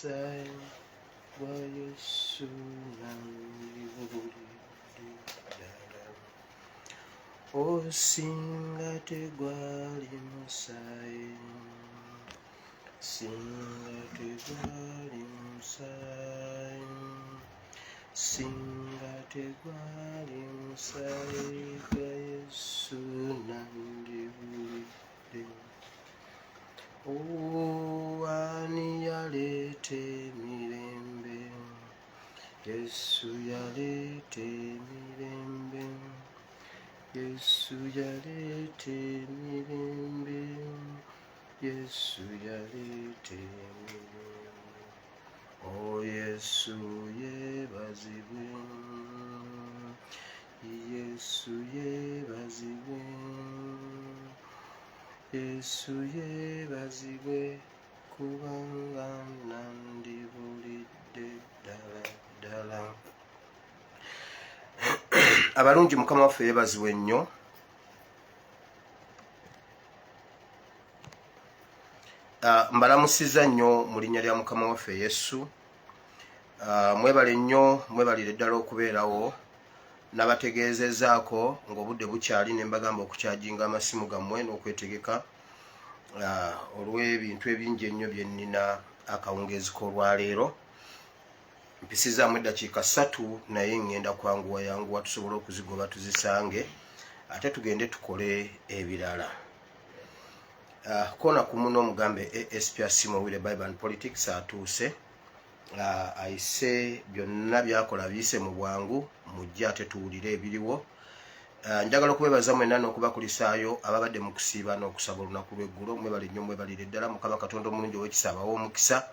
Musaayi gwa Yesu nandibulidde ddala. O singa tegwali musaayi, singa tegwali musaayi, singa tegwali musaayi gwa Yesu nandibulidde. O ani yaleeta emirembe? Yesu yaleeta emirembe. Yesu yaleeta emirembe. Yesu yaleeta emirembe. O Yesu yeebazibwe. Yesu yeebazibwe. Yesu yeebazibwe kubanga nandibulidde ddala ddala. Abalungi, Mukama waffe yeebazibwe nnyo. Mbalamusizza nnyo mu linnya lya Mukama waffe Yesu. Mwebale nnyo, mwebalire ddala okubeerawo. Nabategeezezaako ng'obudde bukyali ne mbagamba okukyajinga amasimu gammwe n'okwetegeka olw'ebintu ebingi ennyo bye nnina akawungeezi k'olwaleero. Mpisizaamu eddakiika 3, naye ŋŋenda kwanguwa yanguwa tusobole okuzigoba tuzisange, ate tugende tukole ebirala. Kona ku muno omugambe ASP Asimowire Bible and Politics atuuse, ayise byonna byakola biyise mu bwangu, mujje ate tuwulire ebiriwo. Njagala okubebaza mwenna n'okubakulisaayo ababadde mu kusiiba n'okusaba olunaku lw'eggulo. Mwebale nnyo, mwebalire ddala. Mukama Katonda omulungi ow'ekisa abawe omukisa.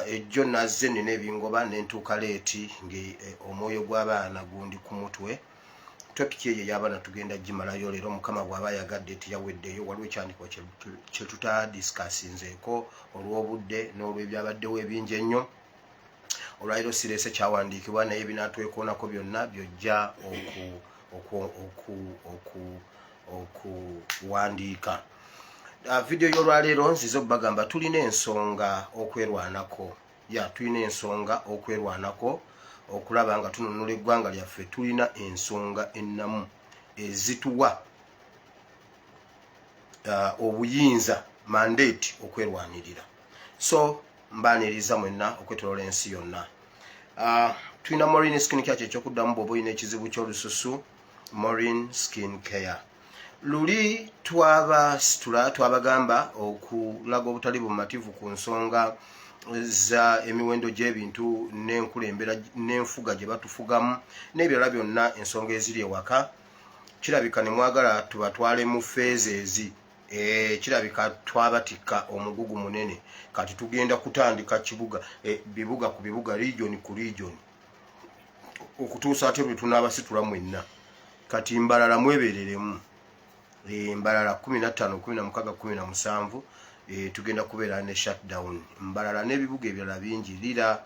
Ejjo nazze nina ebingoba nentuuka late ng'omwoyo gw'abaana gundi ku mutwe. Topic eyo ey'abaana tugenda gimalayo leero, Mukama bw'aba ayagadde. Teyaweddeyo, waliwo ekyandikwa kye tutadiscussinzeeko olw'obudde n'olw'ebyabaddewo ebingi ennyo. Olwaliro sireese kyawandiikibwa, naye ebinaatwekoonako byonna byojja okuwandiika. Vidiyo y'olwaleero nzize okubagamba tulina ensonga okwerwanako. Ya, tulina ensonga okwerwanako okulaba nga tununula eggwanga lyaffe. Tulina ensonga ennamu ezituwa obuyinza, mandate, okwerwanirira. So mbaaniriza mwenna okwetolola ensi yonna. Tulina Morin Skin Care, kyekyokuddamu bw'oba olina ekizibu ky'olususu. Morin Skin Care, luli twabasitula, twabagamba okulaga obutali bumativu ku nsonga za emiwendo gy'ebintu n'enkulembera n'enfuga gye batufugamu n'ebirala byonna, ensonga eziri ewaka. Kirabika ne mwagala tubatwale mu phases. Kirabika twabatikka omugugu munene. Kati tugenda kutandika kibuga, bibuga ku bibuga, region ku region, okutuusa ate lwe tunaabasitula mwenna. Kati Mbarara mwebereremu. Mbarara 15, 16, 17, tugenda kubeera ne shutdown Mbarara n'ebibuga ebirala bingi, Lira,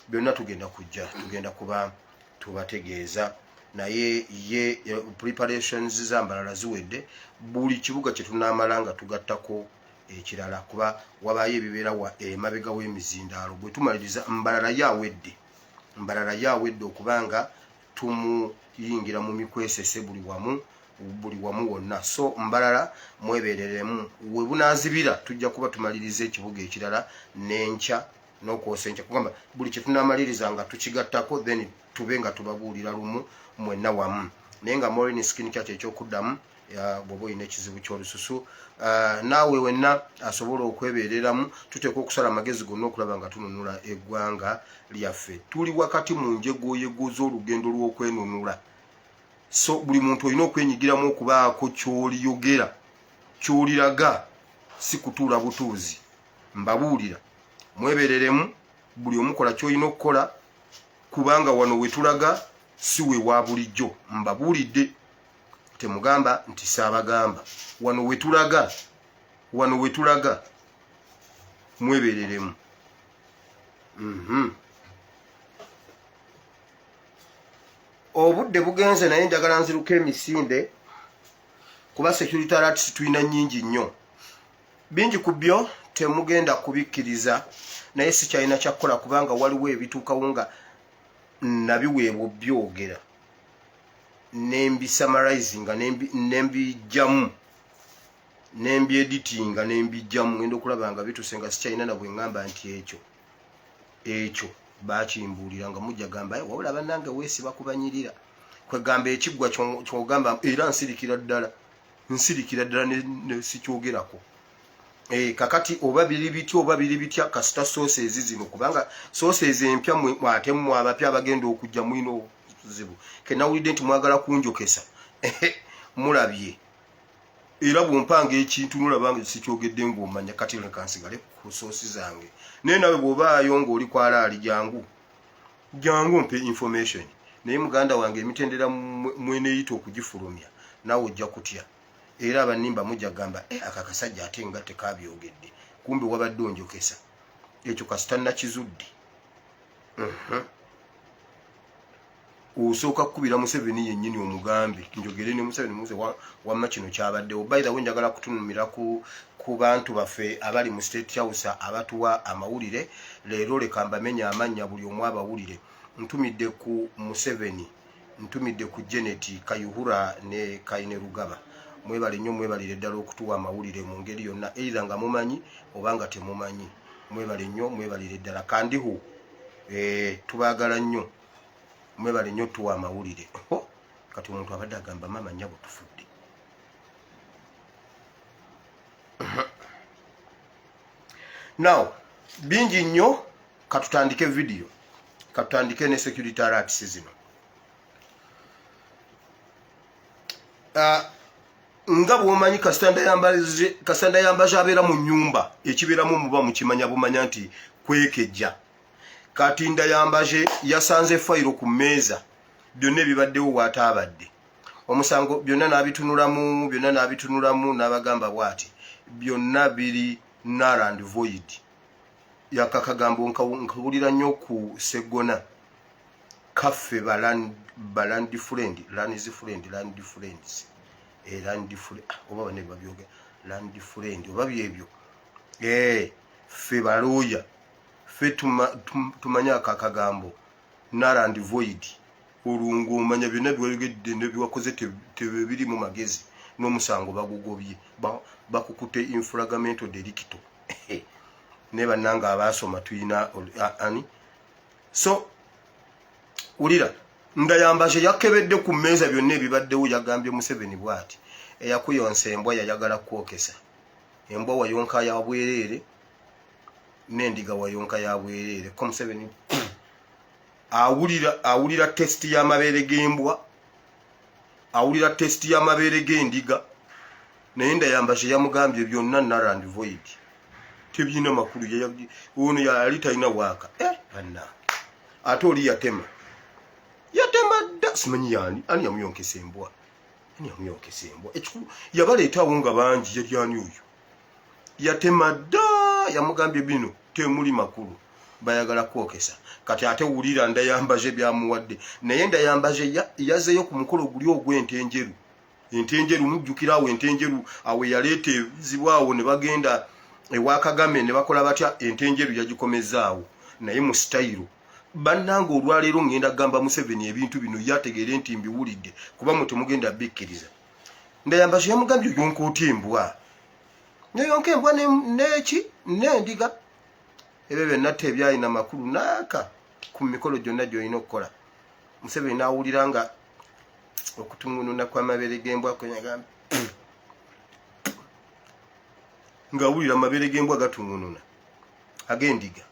byonna tugenda kujja, tugenda kuba tubategeeza. Naye ye preparations za Mbarara ziwedde. Buli kibuga kye tunaamala nga tugattako ekirala, kuba wabaayo ebibeera wa emabega w'emizindaalo. Bwe tumaliriza Mbarara yawedde, Mbarara yawedde okubanga tumuyingira mu mikwesese buli wamu, buli wamu wonna. So Mbarara mwebereremu, we bunaazibira tujja kuba tumaliriza ekibuga ekirala n'enkya n'okwosa enkya, kugamba buli kye tunaamaliriza nga tukigattako, then tube nga tubabuulira lumu mwenna wamu. Naye nga Morin Skin Care ekyokuddamu bw'oba olina ekizibu ky'olususu, naawe wenna asobola okwebeereramu. Tuteekwa okusala amagezi gonna okulaba nga tununula eggwanga lyaffe. Tuli wakati mu njegoyego z'olugendo lw'okwenunula, so buli muntu olina okwenyigiramu okubaako ky'oliyogera, ky'oliraga, si kutuula butuuzi. Mbabuulira, mwebereremu, buli omukola ky'olina okukola, kubanga wano wetulaga si we wa bulijjo. Mbabuulidde, temugamba nti saabagamba. Wano wetulaga, wano wetulaga, mwebereremu. Obudde bugenze, naye njagala nziruka emisinde kuba security alerts tulina nnyingi nnyo. Bingi ku byo temugenda kubikkiriza. Naye sikyalina kyakukola, kubanga waliwo ebituukawo nga nabiweebwa byogera nembisamarizinga, nembijjamu, nembyeditinga, nembijjamu. Ngenda okulaba nga bituse nga sikyalina nabwe ŋŋamba nti ekyo ekyo bakimbuulira, nga mujja gamba, "Wabula bannange weesiba kubanyirira." Kwegamba ekiggwa kyogamba era nsirikira ddala, nsirikira ddala nesikyogerako. Kakati oba biri bitya, oba biri bitya, kasita sources zino, kubanga sources empya, ate mmwe abapya abagenda okujja mulina obuzibu. Kenawulidde nti mwagala kunjokesa, mulabye. Era bwompanga ekintu nolaba nga sikyogedde ngaomanya. Kati leka nsigale ku source zange. Naye nawe bw'obaayo ng'oli kwalaali, jangu, jangu mpe information. Naye muganda wange, emitendera mweneyita okugifulumya, naawe ojja kutya. Era abanimba mujja gamba, "E, aka kasajja ate nga tekabyogedde, kumbe wabadde onjokesa." Ekyo kasita nakizudde. Osooka kukubira Museveni yennyini, omugambe njogere ne Museveni. Muze wamma kino kyabaddewo. By the way, njagala kutunumira ku bantu baffe abali mu State House abatuwa amawulire leero. Leka mbamenya amannya, buli omu abawulire. Ntumidde ku Museveni, ntumidde ku Janet Kayihura ne Kaine Rugaba. Mwebale nnyo, mwebalire ddala okutuwa amawulire mu ngeri yonna, either nga mumanyi oba nga temumanyi. Mwebale nnyo, mwebalire ddala. Kandihu, tubaagala nnyo, mwebale nnyo tuwa amawulire. Kati omuntu abadde agamba, "Maama nnyabo, tufudde." Now bingi nnyo, katutandike video, katutandike ne security alerts zino. Nga bwomanyi, kasita ndayambaze abeera mu nyumba, ekibeeramu muba mukimanya bumanya nti kwekejja. Kati Ndayambaje yasanze fayiro ku mmeeza, byonna ebibaddewo waataabadde omusango byonna n'abitunulamu, byonna n'abitunulamu, n'abagamba bw'ati, "Byonna biri null and void." Yakakagambo nkawulira nnyo ku Seggona kaffe, baland friend, lands friend, land friends, land friend, oba bane babyogera land friend oba byebyo. Ffe balooya ffe tumanye ako akagambo null and void. Olwo ng'omanya byonna byewayogedde nebiwakoze tebiri mu magezi, n'omusango bagugobye, bakukute in flagrante delicto. Naye bannanga abaasoma tulina ani. So wulira, Ndayambaje yakebedde ku mmeeza byonna ebibaddewo. Yagambye Museveni bw'ati, "Eyakuyonsa embwa yayagala kwokesa embwa, wayonka ya bwereere, n'endiga wayonka ya bwereere." Ko Museveni awulira, awulira taste y'amabeere g'embwa, awulira taste y'amabeere g'endiga. Naye Ndayambaje yamugambye byonna null and void, tebirina makulu. Ono yali talina waaka. Banna, ate oli yatema, yatema dda. Simanyi yani ani yamuyonkesa embwa, ani yamuyonkesa embwa. Ekikulu yabaleetaawo nga bangi. Yali ani oyo? Yatema dda, yamugambye bino temuli makulu, bayagala kwokesa. Kati ate wulira Ndayambaje byamuwadde. Naye Ndayambaje yazeeyo ku mukolo guli ogw'ente enjeru. Ente enjeru mujjukira awo, ente enjeru awo yaleeta ebizibu awo, ne bagenda ewa Kagame ne bakola batya. Ente enjeru yagikomezaawo naye mu sitayiro. Bannanga, olwaleero ngenda kugamba Museveni ebintu bino, yategeere nti mbiwulidde, kuba mwe temugenda bikkiriza. Ndayambaje yamugambye, "Oyonka otya embwa? Neyonka embwa neki n'endiga?" Ebyo byonna tebyalina makulu naaka ku mikolo gyonna gyolina okukola. Museveni n'awulira nga okutungununa kw'amabeere g'embwa, kwenyagamba ng'awulira amabeere g'embwa gatungununa ag'endiga.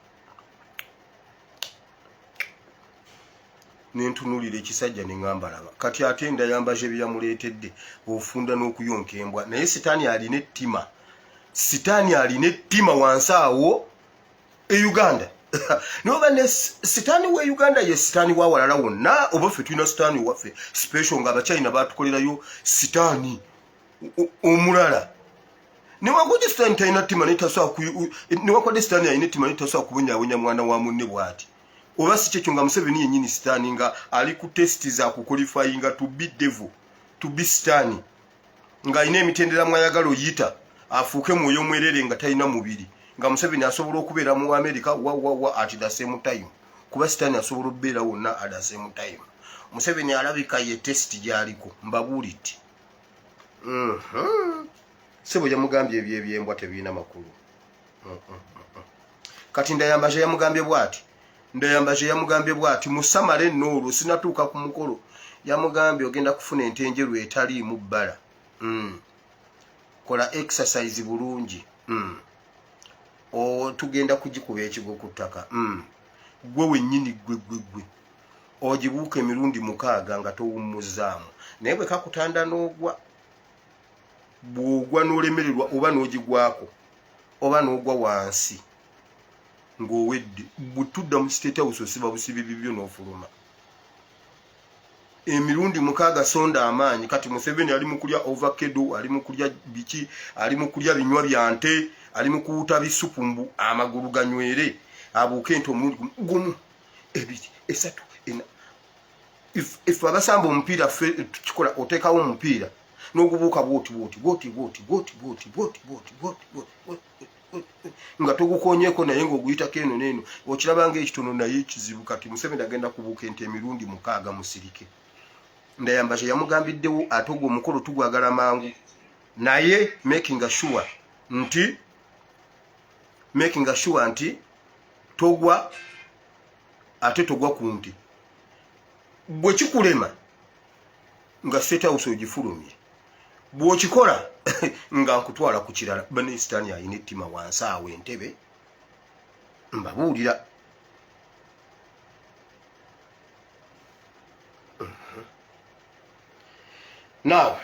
Nentunulira ekisajja neŋŋamba, laba kati ate Ndayambaje byeyamuleetedde, ofunda n'okuyonka embwa. Naye sitaani alina ettima, sitaani alina ettima wansi awo e Uganda. Noba ne sitaani we Uganda ye sitaani wa walala wonna, oba ffe tulina sitaani waffe special nga Abachina batukolerayo sitaani omulala. Newankubadde sitaani talina ttima, newankubadde sitaani alina ettima, naye tasobola kubonyabonya mwana wa munne bw'ati. Oba si kyekyo, nga Museveni yennyini sitaani, nga ali ku test za kuqualifyinga to be devil, to be sitaani, ng'alina emitendera mwayagala oyita afuuke mwoyo mwerere nga talina mubiri. Nga Museveni asobola okubeera mu America wa wa wa at the same time, kuba sitaani asobola okubeera wonna at the same time. Museveni alabika ye test gyaliko, mbabuulidde. Sebo yamugambye ebyo ebyembwa tebirina makulu. Kati Ndayambaje yamugambye bwati, Ndayambaje yamugambye bwati musamale nno olwo sinatuuka ku mukolo, yamugambye ogenda kufuna ente enjeru etaliimu bbala. Kola exercise bulungi. Tugenda kugikuba ekigo ku ttaka. Gwe wennyini gwe gwe gwe ogibuuka emirundi 6 nga towummuzaamu, naye bwe kakutanda n'ogwa, bw'ogwa n'olemererwa oba n'ogigwako oba n'ogwa wansi ng'owedde, bwe tudda mu State House osiba busibi bibyo n'ofuluma. Emirundi 6, sonda amaanyi. Kati Museveni ali mu kulya avocado, ali mu kulya biki, ali mu kulya binywa bya nte, ali mu kuwuta bisupu mbu amagulu ganywere, abuuke nti omulundi 1, 2, 3, 4. Ife abasamba omupiira ffe tukikola, oteekawo omupiira n'ogubuuka bwoti bwoti bwoti bwoti bwoti bwoti bwoti bwoti bwoti bwoti nga togukonyeko, naye ng'oguyitako eno n'eno, okiraba ng'ekitono naye ekizibu. Kati Museveni agenda kubuuka ente emirundi 6, musirike. Ndayambaje yamugambiddewo ate ogwo omukolo tugwagala mangu, naye making sure nti togwa, ate togwa ku nte. Bwe kikulema nga State House ogifulumye, bw'okikola nga nkutwala ku kirala. Banesitaani alina ettima wansi awo entebe, mbabuulira. Now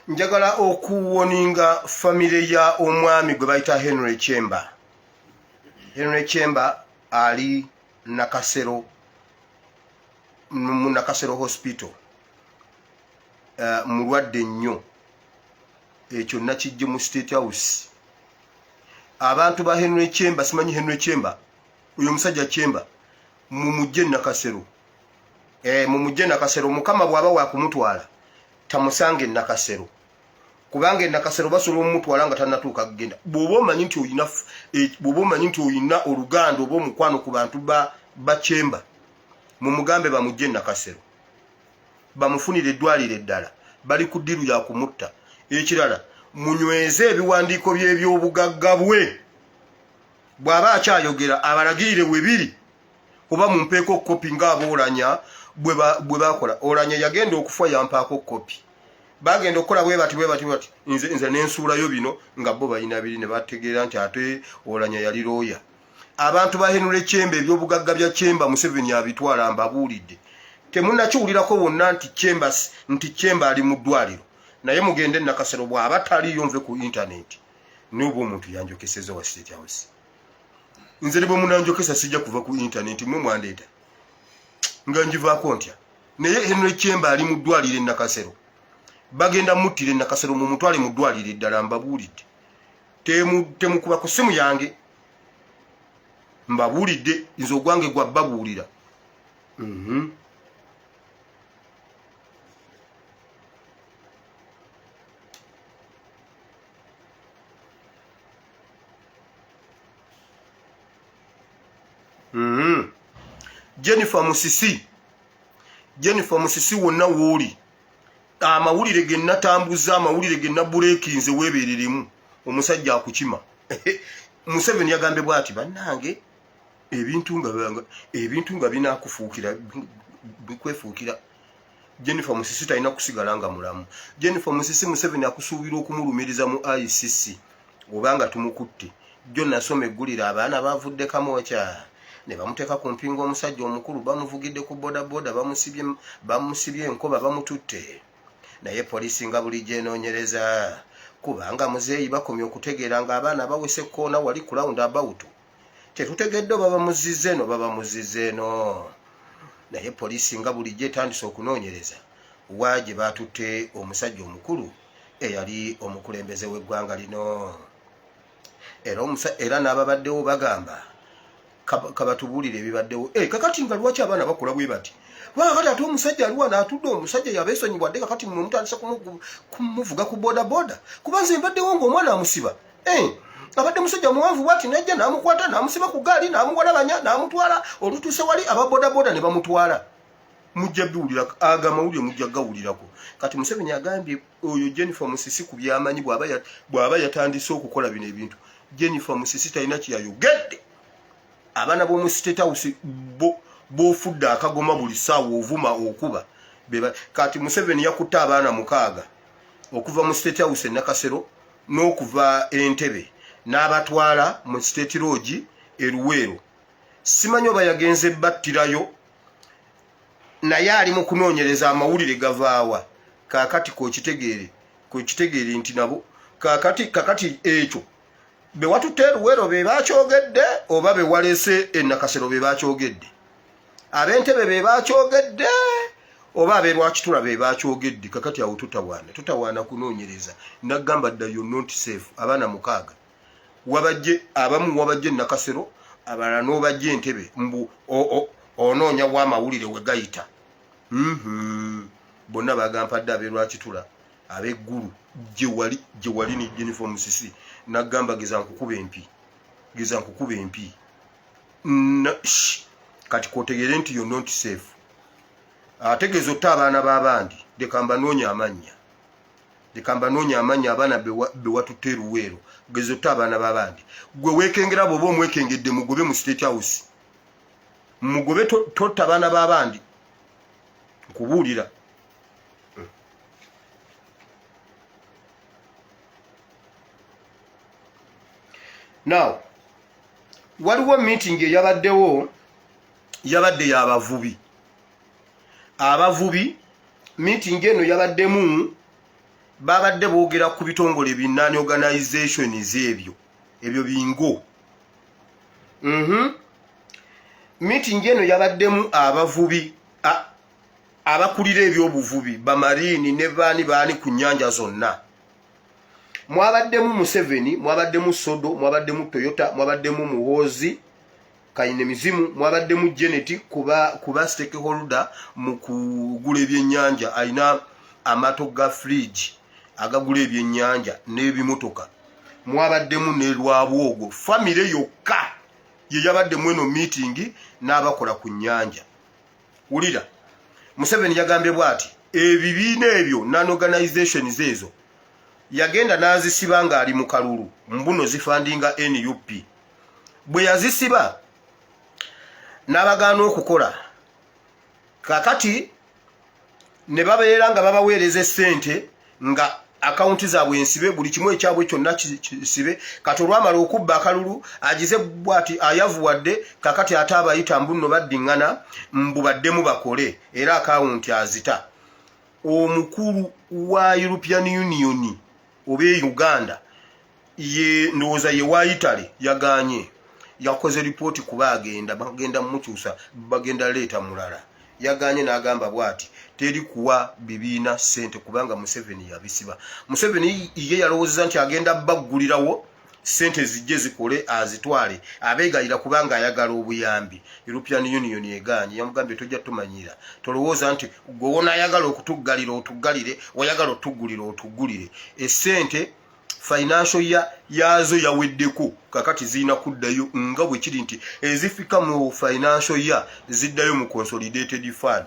njagala okuwarninga famire ya omwami gwe bayita Henry Chemba. Henry Chemba ali Nakasero, mu Nakasero Hospital, mulwadde nnyo. Ekyo nakijje mu State House. Abantu ba Henry Chemba, simanyi Henry Chemba oyo omusajja Chemba, mumujje Nakasero. Mumujje Nakasero. Mukama bw'aba wakumutwala tamusange Nakasero, kubanga enakasero basobola omutwala nga tanatuuka kugenda. Bw'oba omanyi nti oyina bw'oba omanyi nti oyina oluganda oba omukwano ku bantu ba Bachemba, mumugambe bamujje Nakasero, bamufunire eddwaliro eddala. Bali ku deal ya kumutta. Ekirala, munyweze ebiwandiiko by'ebyobugagga bwe. Bw'aba akyayogera abalagirire we biri, oba mumpeeko kopi ng'aboolanya bwe bakola. Olanya yagenda okufa yampaako kopi. Bagenda okukola bwe bati bwe bati bati, nze nensuulayo bino nga bo balina biri, ne bategeera nti ate Olanya yali looya. Abantu ba Henry Chemba, ebyobugagga bya Chemba Museveni abitwala, mbabuulidde. Temunakiwulirako wonna nti Chemba, nti Chemba ali mu ddwaliro, naye mugende Nakasero. Bw'aba taliiyo nve ku intaneti, naye oba omuntu yanjokeseza wa State House, nze ne bwe munanjokesa sijja kuva ku intaneti. Mwe mwandeeta nga ngivaako ntya? Naye Henry Chemba ali mu ddwaliro e Nakasero, bagenda muttira e Nakasero. Mumutwale mu ddwaliro eddala, mbabuulidde. Temukuba ku simu yange, mbabuulidde. Nze ogwange gwa babuulira. Jennifer Musisi, Jennifer Musisi, wonna wooli, amawulire ge natambuza, amawulire ge nabuleekinze, weebereremu. Omusajja akukima Museveni yagambye bw'ati, bannange, ebintu nga binakufuukira bikwefuukira. Jennifer Musisi talina kusigala nga mulamu. Jennifer Musisi, Museveni akusuubira okumulumiriza mu ICC obanga tumukutte. Jjo nasoma eggulire, abaana bavudde Kamwokya ne bamuteeka ku mpingu, omusajja omukulu bamuvugidde ku bodaboda, bamusibye enkoba, bamututte. Naye poliisi nga bulijjo enoonyereza, kubanga muzeeyi bakomye okutegeera ng'abaana bawese ekkoona wali ku round about. Tetutegedde oba bamuziza eno, baba muziza eno, naye poliisi nga bulijjo etandise okunoonyereza wa gye baatutte omusajja omukulu eyali omukulembeze w'eggwanga lino. Era n'ababaddewo bagamba Kabatubuulire ebibaddewo. Eh, kakati nga lwaki abaana bakola bwe bati? Kubanga kati ate omusajja aliwa n'atudde, omusajja yabeesonyiwadde, kakati mmwe mutandise kumuvuga ku bodaboda. Kuba nze mbaddewo ng'omwana amusiba. Eh, abadde musajja muwanvu bwati, najja n'amukwata n'amusiba ku gaali n'amuwalabanya n'amutwala. Olutuuse wali aba bodaboda ne bamutwala. Mujja biwulirako aga amawulire, mujja gawulirako. Kati Museveni agambye oyo Jennifer Musisi ku byamanyi bw'aba yatandise okukola bino ebintu. Jennifer Musisi talina kyeyayogedde. Abaana b'omu State House b'ofudde akagoma buli ssaawa ovuma okuba. Kati Museveni yakutte abaana 6 okuva mu State House e Nakasero n'okuva Entebe n'abatwala mu State Lodge e Luweero. Simanyi oba yagenze battirayo, naye ali mu kunoonyereza amawulire gavaawa. Kaakati kokitegeere nti nabo kakati ekyo be watutte e Luweero be bakyogedde, oba be waleese e Nakasero be bakyogedde, ab'Entebe be bakyogedde, oba ab'erwakitula be bakyogedde. Kakati awo tutawaana kunoonyereza. Nagamba dda, you're not safe. Abaana 6 wabajje, abamu wabajje Nakasero, abalala n'obajje Entebe, mbu onoonya bwamawulire we gayita. Bonna bagampadde ab'erwakitula, ab'eggulu gye wali ne Jennifer Musisi. Nagamba geza nkukuba empi, geza nkukuba empi. Kati kotegeere nti you're not safe. Ategeeza otta abaana b'abandi. Leka mbanoonya amannya, leka mbanoonya amannya, abaana be watutte eruweero. Geza otta abaana b'abandi. Gwe weekengera, bw'oba omwekengedde, mugobe mu State House, mugobe. Totta abaana b'abandi, nkubuulira. Now waliwo meeting eyabaddewo, yabadde y'abavubi. Abavubi, meeting eno yabaddemu, babadde boogera ku bitongole bi non organizations ebyo bingo. Meeting eno yabaddemu abavubi, abakulira ebyobuvubi, bamariini ne baani baani ku nnyanja zonna. Mwabaddemu Museveni, mwabaddemu Sodo, mwabaddemu Toyota, mwabaddemu Muhoozi Kayine Mizimu, mwabaddemu Janet kuba stakeholder mu kugula ebyennyanja, alina amaato ga fridge agagula ebyennyanja n'ebimotoka, mwabaddemu ne Lwabwogo. Famire yokka ye yabaddemu eno meeting n'abakola ku nnyanja. Wulira, Museveni yagambye bw'ati: ebibiina ebyo, non organizations ezo, yagenda n'azisiba ng'ali mu kalulu, mbuno zifundinga NUP. Bwe yazisiba n'abagaana okukola, kakati ne babeera nga babaweereza essente nga akawunti zaabwe ensibe, buli kimu ekyabwe kyonna kisibe. Kati olwamala okubba akalulu, agize bwati ayavuwadde, kakati ate abayita mbu nno baddiŋŋana, mbu baddemu bakole, era akawunti azita. Omukulu wa European Union oba e Uganda, ye ndowooza ye wa Italy, yaganye, yakoze ripooti kuba agenda bagenda mumukyusa, bagenda leeta mulala. Yaganye n'agamba bw'ati: teri kuwa bibiina ssente kubanga Museveni yabisiba. Museveni ye yalowoozeza nti agenda baggulirawo ssente zijje zikole, azitwale, abeegayira kubanga ayagala obuyambi. European Union eganye, yamugambye tojja tumanyira, tolowooza nti gwe wonaayagala okutuggalira otuggalire, oyagala otuggulira otuggulire. Essente financial ya yaazo yaweddeko, kakati zirina kuddayo nga bwe kiri nti ezifika mu financial ya ziddayo mu consolidated fund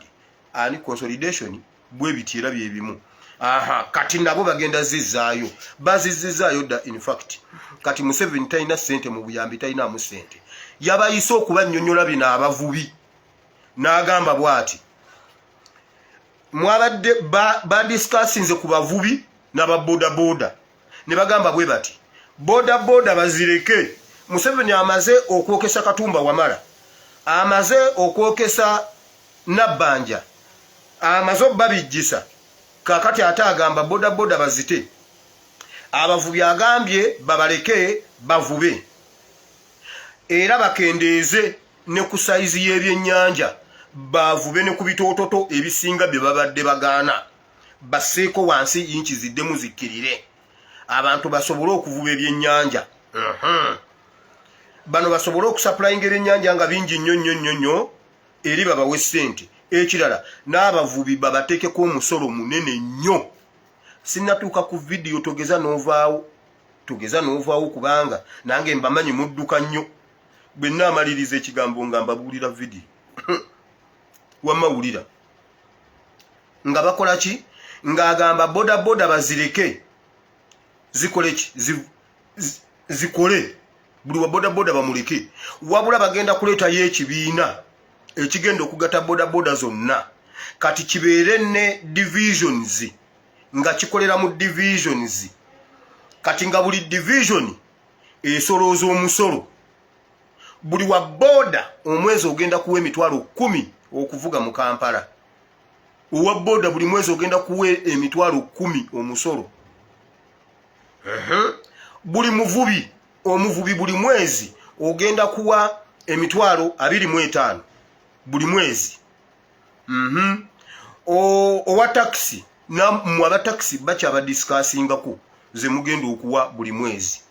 ani consolidation bwe biti, era byebimu. Aha, kati nabo bagenda zizzaayo, bazizizaayo dda. In fact kati Museveni talina ssente mu buyambi, talinaamu ssente. Yabayise okubannyonnyola bino abavubi, n'agamba bw'ati: mwabadde badiscussinze ku bavubi n'ababodaboda, ne bagamba bwe bati: bodaboda bazireke. Museveni amaze okwokesa Katumba Wamala, amaze okwokesa Nabbanja, amaze obbabijjisa, kakati ate agamba bodaboda bazite. Abavubi agambye babaleke bavube, era bakendeeze ne ku sayizi y'ebyennyanja, bavube ne ku bitoototo ebisinga bye babadde bagaana, basseeko wansi yinki ziddemu zikkirire, abantu basobole okuvuba ebyennyanja. Bano basobole okusupplyinga ebyennyanja nga bingi nnyo nnyo nnyo nnyo eri babawe ssente. Ekirala, n'abavubi babateekeko omusolo munene nnyo. Sinnatuuka ku vidiyo, togeza n'ovaawo, togeza n'ovaawo, kubanga nange mbamanyi mudduka nnyo. Bwe nnaamaliriza ekigambo nga mbabuulira vidiyo. Wamma wulira nga bakola ki, ng'agamba bodaboda bazireke zikole ki, zikole, buli wa bodaboda bamuleke, wabula bagenda kuleetayo ekibiina ekigenda okugatta bodaboda zonna. Kati kibeere ne divisions, nga kikolera mu divisions. Kati nga buli division esolooza omusolo. Buli wa boda omwezi ogenda kuwa 100,000 okuvuga mu Kampala. Owa boda buli mwezi ogenda kuwa 100,000 omusolo. Buli muvubi, omuvubi buli mwezi ogenda kuwa 25,000 buli mwezi. Owa takisi, nammwe aba takisi bakyabadiscussingako ze mugenda okuwa buli mwezi.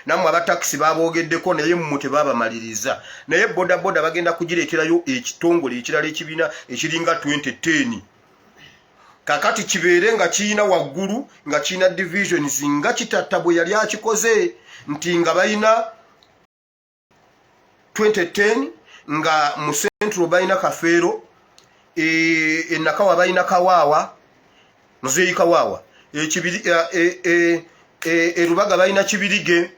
Nammwe aba takisi baboogeddeko, naye mmwe tebabamaliriza. Naye bodaboda bagenda kugireeterayo ekitongole ekirala, ekibiina ekiringa 2010. Kakati kibeere nga kiyina waggulu, nga kiyina divisions, nga Kitatta bwe yali akikoze, nti nga balina 2010, nga mu Central balina Kafeero, enakawa balina Kawaawa, Muzeeyi Kawaawa, Erubaga balina Kibirige,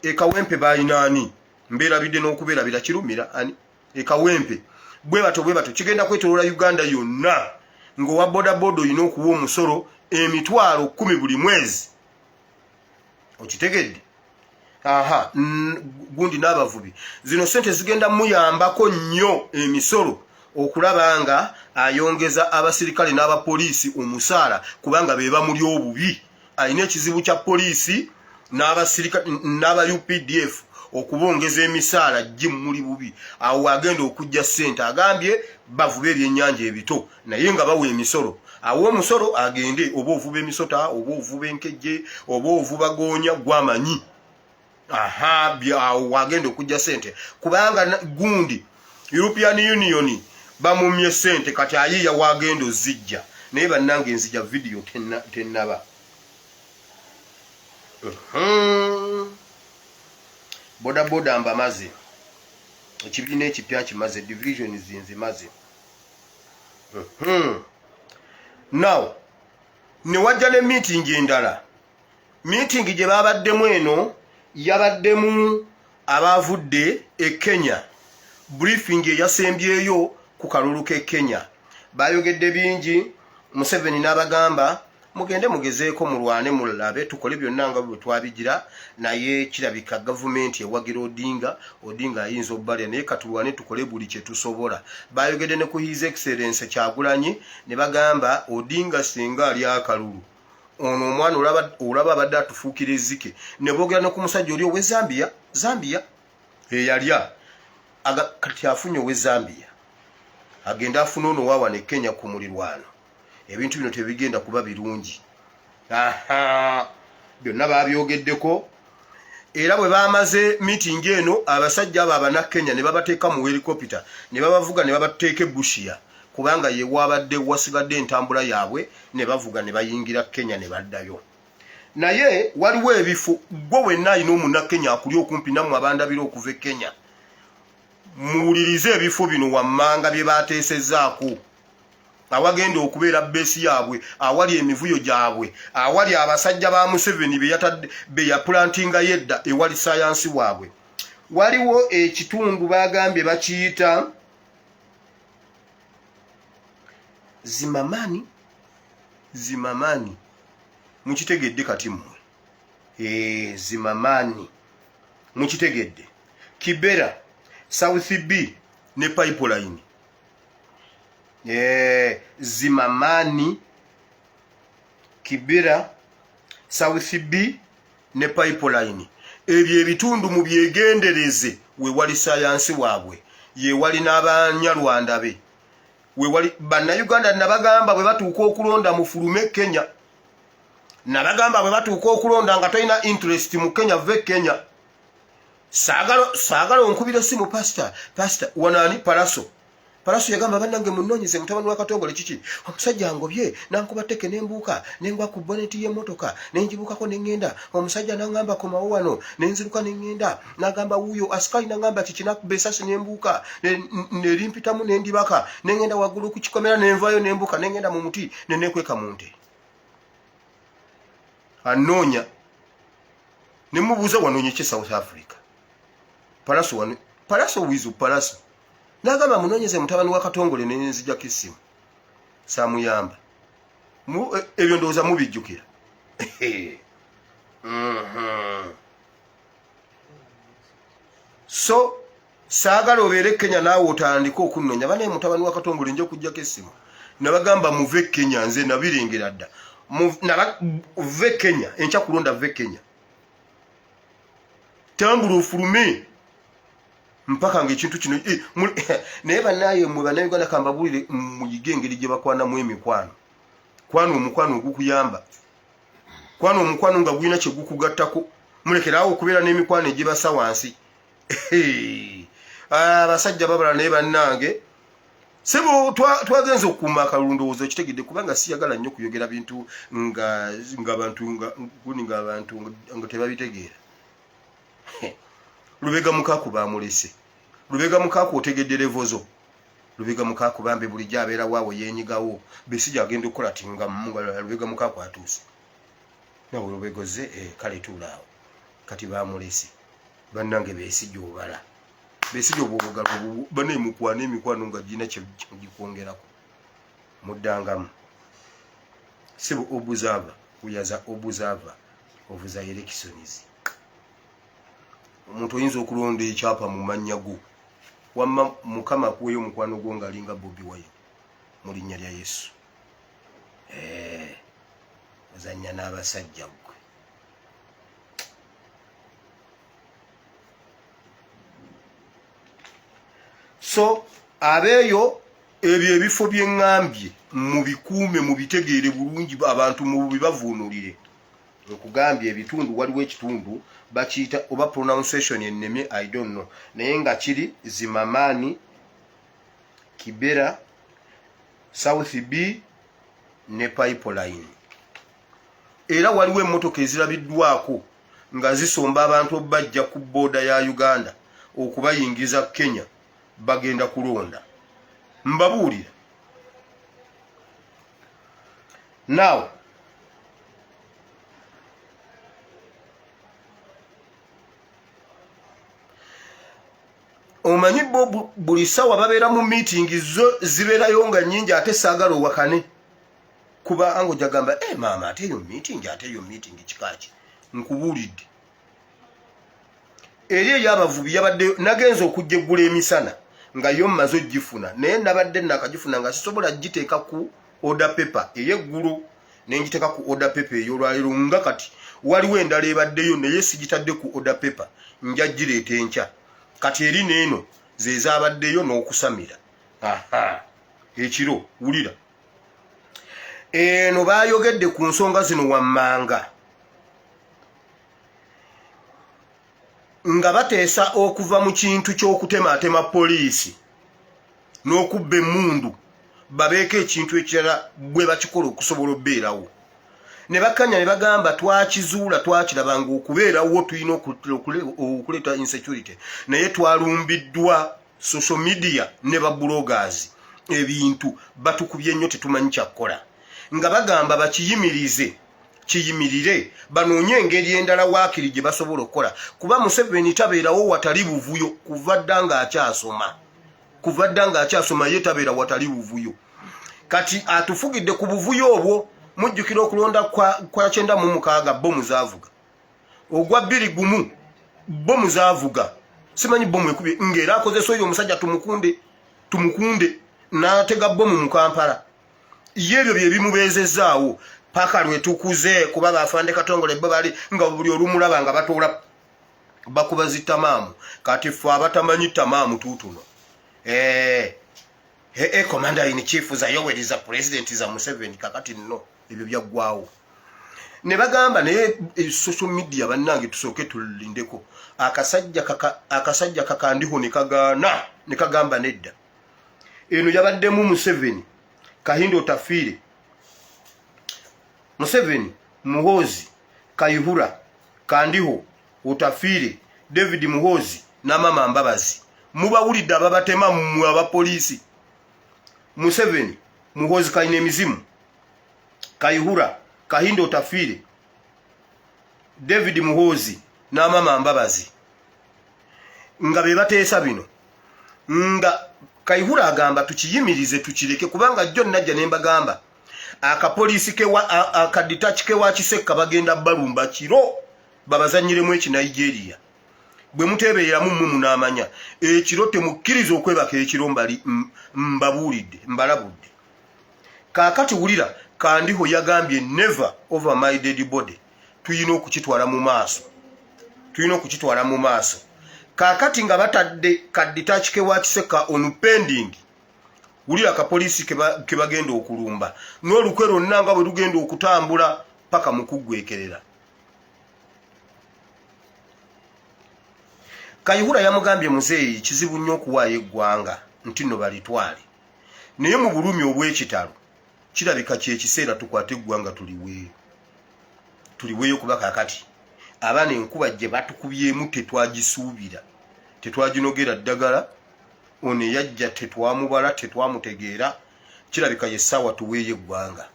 Ekawempe balina ani, mbeerabidde n'okubeerabira, Kirumira ani Ekawempe. Bwe batyo bwe batyo kigenda kwetoloola Uganda yonna, ng'owa bodaboda olina okuwa omusolo 10,000 buli mwezi. Okitegedde? Aha, gundi n'abavubi, zino sente zigenda muyambako nnyo emisolo okulaba nga ayongeza abasirikale n'abapoliisi omusaala, kubanga be bamuli obubi. Alina ekizibu kya poliisi n'abasirikale n'aba UPDF okubongeza emisaala gimuli bubi. Awo agenda okujja ssente. Agambye bavuba ebyennyanja ebito, naye nga bawa emisolo. Awo omusolo agende, oba ovuba emisota, oba ovuba enkejje, oba ovuba goonya, gwamanyi. Aha, awo wagenda okujja sente, kubanga gundi European Union bamumye sente. Kati ayiiya wagenda ozijja. Naye bannange, nzija vidiyo tennaba. Bodaboda mbamaze, ekibiina ekipya kimaze, divisions nzimaze. Now ne wajja ne meeting endala. Meeting gye babaddemu eno yabaddemu abavudde e Kenya, briefing eyasembyeyo ku kalulu k'e Kenya. Bayogedde bingi. Museveni n'abagamba, mugende mugezeeko mulwane, mulabe, tukole byonna nga bwe twabigira, naye kirabika gavumenti ewagira Odinga. Odinga ayinza obbalya, naye katulwane, tukole buli kye tusobola. Bayogedde ne ku His Excellence Kyagulanyi, ne bagamba Odinga singa ali akalulu, ono omwana olaba abadde atufuukira ezzike. Ne boogera ne ku musajja oli owe Zambia, Zambia eyalya. Kati afunye owe Zambia, agenda afune ono wawana e Kenya ku mulirwano. Ebintu bino tebigenda kuba birungi. Aha, byonna babyogeddeko. Era bwe bamaze meeting eno, abasajja abo Abanakenya ne babateeka mu helicopter, ne babavuga ne babateeka e Busia, kubanga ye wabadde wasigadde entambula yaabwe. Ne bavuga ne bayingira Kenya ne baddayo. Naye waliwo ebifo, gwe wenna alina Omunakenya akuli okumpi nammwe, abandabira okuva e Kenya, muwulirize ebifo bino wammanga bye bateesezaako awagenda okubeera base yaabwe, awali emivuyo gyabwe, awali abasajja ba Museveni be yaplantingayo edda, ewali sayansi waabwe. Waliwo ekitundu bagambye bakiyita Zimamani. Zimamani mukitegedde kati mmwe? Zimamani mukitegedde? Kibera, South B ne Pipeline. Zimamani, Kibera, South B ne Pipeline, ebyo ebitundu mubyegendereze. Wewali sayansi waabwe, yewali n'Abanyarwanda be, wewali Bannayuganda. Nabagamba bwe batuuka okulonda mufulume Kenya. Nabagamba bwe batuuka okulonda nga tolina interest mu Kenya, ve Kenya. Saagala onkubira simu pasita, pasita wanaani palaso. Palaso yagamba bannange munoonyeze mutabani wa Katongole kiki omusajja angobye nankuba teke nembuuka nengwa ku boneti y'emmotoka nenjibuukako nengenda omusajja nangamba komawo wano nenziruka nengenda nagamba wuuyo asikaali nangamba kiki nakuba esasi nembuuka nerimpitamu nendibaka nengenda waggulu ku kikomera nenvayo nembuuka nengenda mu muti nenekweka mu nte anoonya nemubuuza wanoonye ki South Africa Palaso wano Palaso wizu Palaso nagamba munonyeze mutabani wa Katongole nenzijako essimu samuyamba ebyo ndowooza mubijjukira. So saagala obeere Kenya naawe otandike okunnonya banaye mutabani wa Katongole nja okujjako essimu nabagamba muve Kenya nze nabirengera dda ve Kenya enkya kulonda ve Kenya tambula ofulume mpaka nga ekintu kino eh, naye banaye mwe bannayuganda kambabuulire muyige engeri gye bakwanamu emikwano. Kwana omukwano ogukuyamba, kwana omukwano nga gulina kye gukugattako, mulekeraawo okubeera n'emikwano egibasa wansi. Abasajja babala naye bannange sebo twagenze okukuuma akalulu ndowooza okitegedde kubanga siyagala nnyo kuyogera bintu nga abantu nga abantu nga tebabitegeera. Lubega Mukaaku bamulese. Lubega Mukaaku otegedde levo zo. Lubega Mukaaku bambi bulijjo abeera waawo yeenyigawo. Besigye agenda okukola ti nga Lubega Mukaaku atuuse. Nawe Lubega ozze eh, kale tuula awo. Kati bamulese. Bannange Besigye obala. Besigye obwo obugalo bane mukwana emikwano nga girina kye gikwongerako. Muddangamu. Sebo observer, we are the observer of the elections. Omuntu oyinza okulonda ekyapa mu mannya go wamma Mukama akuweyo omukwano gwo ng'alinga Bobi Wine mu linnya lya Yesu. Eh, ozannya n'abasajja ggwe. So abeeyo ebyo ebifo bye ŋŋambye mubikuume mubitegeere bulungi abantu mubibavuunulire. Nkugambye ebitundu waliwo ekitundu bakiyita oba pronunciation ennemye I don't know naye nga kiri Zimamani, Kibera, South B ne Pipeline. Era waliwo emmotoka ezirabiddwako nga zisomba abantu obajja ku booda ya Uganda okubayingiza Kenya bagenda kulonda. Mbabuulira. Now omanyi bo buli sawa babeera mu meeting zo zibeerayo nga nyingi ate saagala owakane kuba ango jagamba e eh, maama ate eyo meeting ate eyo meeting kikaaki nkubuulidde eri eyabavubi yabadde nagenza okujja eggula emisana nga yo mmaze ogifuna naye nabadde nakagifuna nga sisobola giteeka ku order paper ey'eggulo ne ngiteeka ku order paper ey'olwaleero nga kati waliwo endala ebaddeyo naye sigitadde ku order paper nja gireeta enkya kati eri n'eno ze zaabaddeyo n'okusamira aha ekiro wulira eno baayogedde ku nsonga zino wammanga nga bateesa okuva mu kintu ky'okutemaatema poliisi n'okubba emmundu babeeko ekintu ekirala bwe bakikola okusobola okubeerawo ne bakkanya ne bagamba twakizuula twakiraba ng'okubeerawo tulina okuleeta insecurity naye twalumbiddwa social media ne ba bloggers ebintu batukubye nnyo tetumanyi kyakukola nga bagamba bakiyimirize kiyimirire banoonye engeri endala waakiri gye basobola okukola kuba Museveni tabeerawo watali buvuyo kuva dda ng'akyasoma kuva dda ng'akyasoma ye tabeera watali buvuyo kati atufugidde ku buvuyo obwo mujjukira okulonda kwa 96 bbomu zaavuga ogwa 21 bbomu zaavuga simanyi bbomu ekubye ng'era akozesa oyo omusajja tumukunde tumukunde n'atega bbomu mu Kampala ye ebyo bye bimubeezezaawo paka lwe tukuze kuba bafande Katongole bo bali nga buli olumulaba nga batoola bakuba zi tamaamu kati ffe abatamanyi tamaamu tuutuno eh, eh, eh, commander in chief za Yoweri za president za Museveni kakati nno ebyo byaggwawo. Ne bagamba naye social media bannange, tusooke tulindeko. Akasajja kakandiho ne kagaana, ne kagamba nedda. Eno yabaddemu Museveni, Kahinda Otafiire, Museveni, Muhoozi, Kayihura, Kandiho, Otafiire, David Muhoozi n'Amama Mbabazi. Mubawulidde ababatema mmwe abapoliisi. Museveni, Muhoozi, kalina emizimu, Kayihura, Kahinda Otafiire, David Muhoozi n'Amama Mbabazi nga be bateesa bino, nga Kayihura agamba tukiyimirize, tukireke, kubanga jjo najja ne mbagamba akapoliisi akaditaki kewa Kisekka bagenda balumba kiro, babazanyiremu Ekinigeria. Bwe muteebereramu mmwe munaamanya ekiro. Temukkiriza okwebaka ekiro, mbali mbabuulidde, mbalabudde. Kaakati wulira, Kandiho yagambye never, over my dead body, tuyina okukitwala mu maaso, tulina okukitwala mu maaso. Kaakati nga batadde kaditaki kewa Kisekka on pending. Wulira akapoliisi ke bagenda okulumba n'olukwe lwonna nga bwe lugenda okutambula paka mu kuggwekerera. Kayihura yamugambye, muzeeyi, kizibu nnyo okuwaayo eggwanga nti nno balitwale, naye mu bulumi obw'ekitalo kirabika kyekiseera tukwate eggwanga tuliweeyo, tuliweeyo, kuba kakati abaana enkuba gye batukubyemu tetwagisuubira, tetwaginogera ddagala. Ono eyajja tetwamubala, tetwamutegeera. Kirabika yessaawa tuweeyo eggwanga,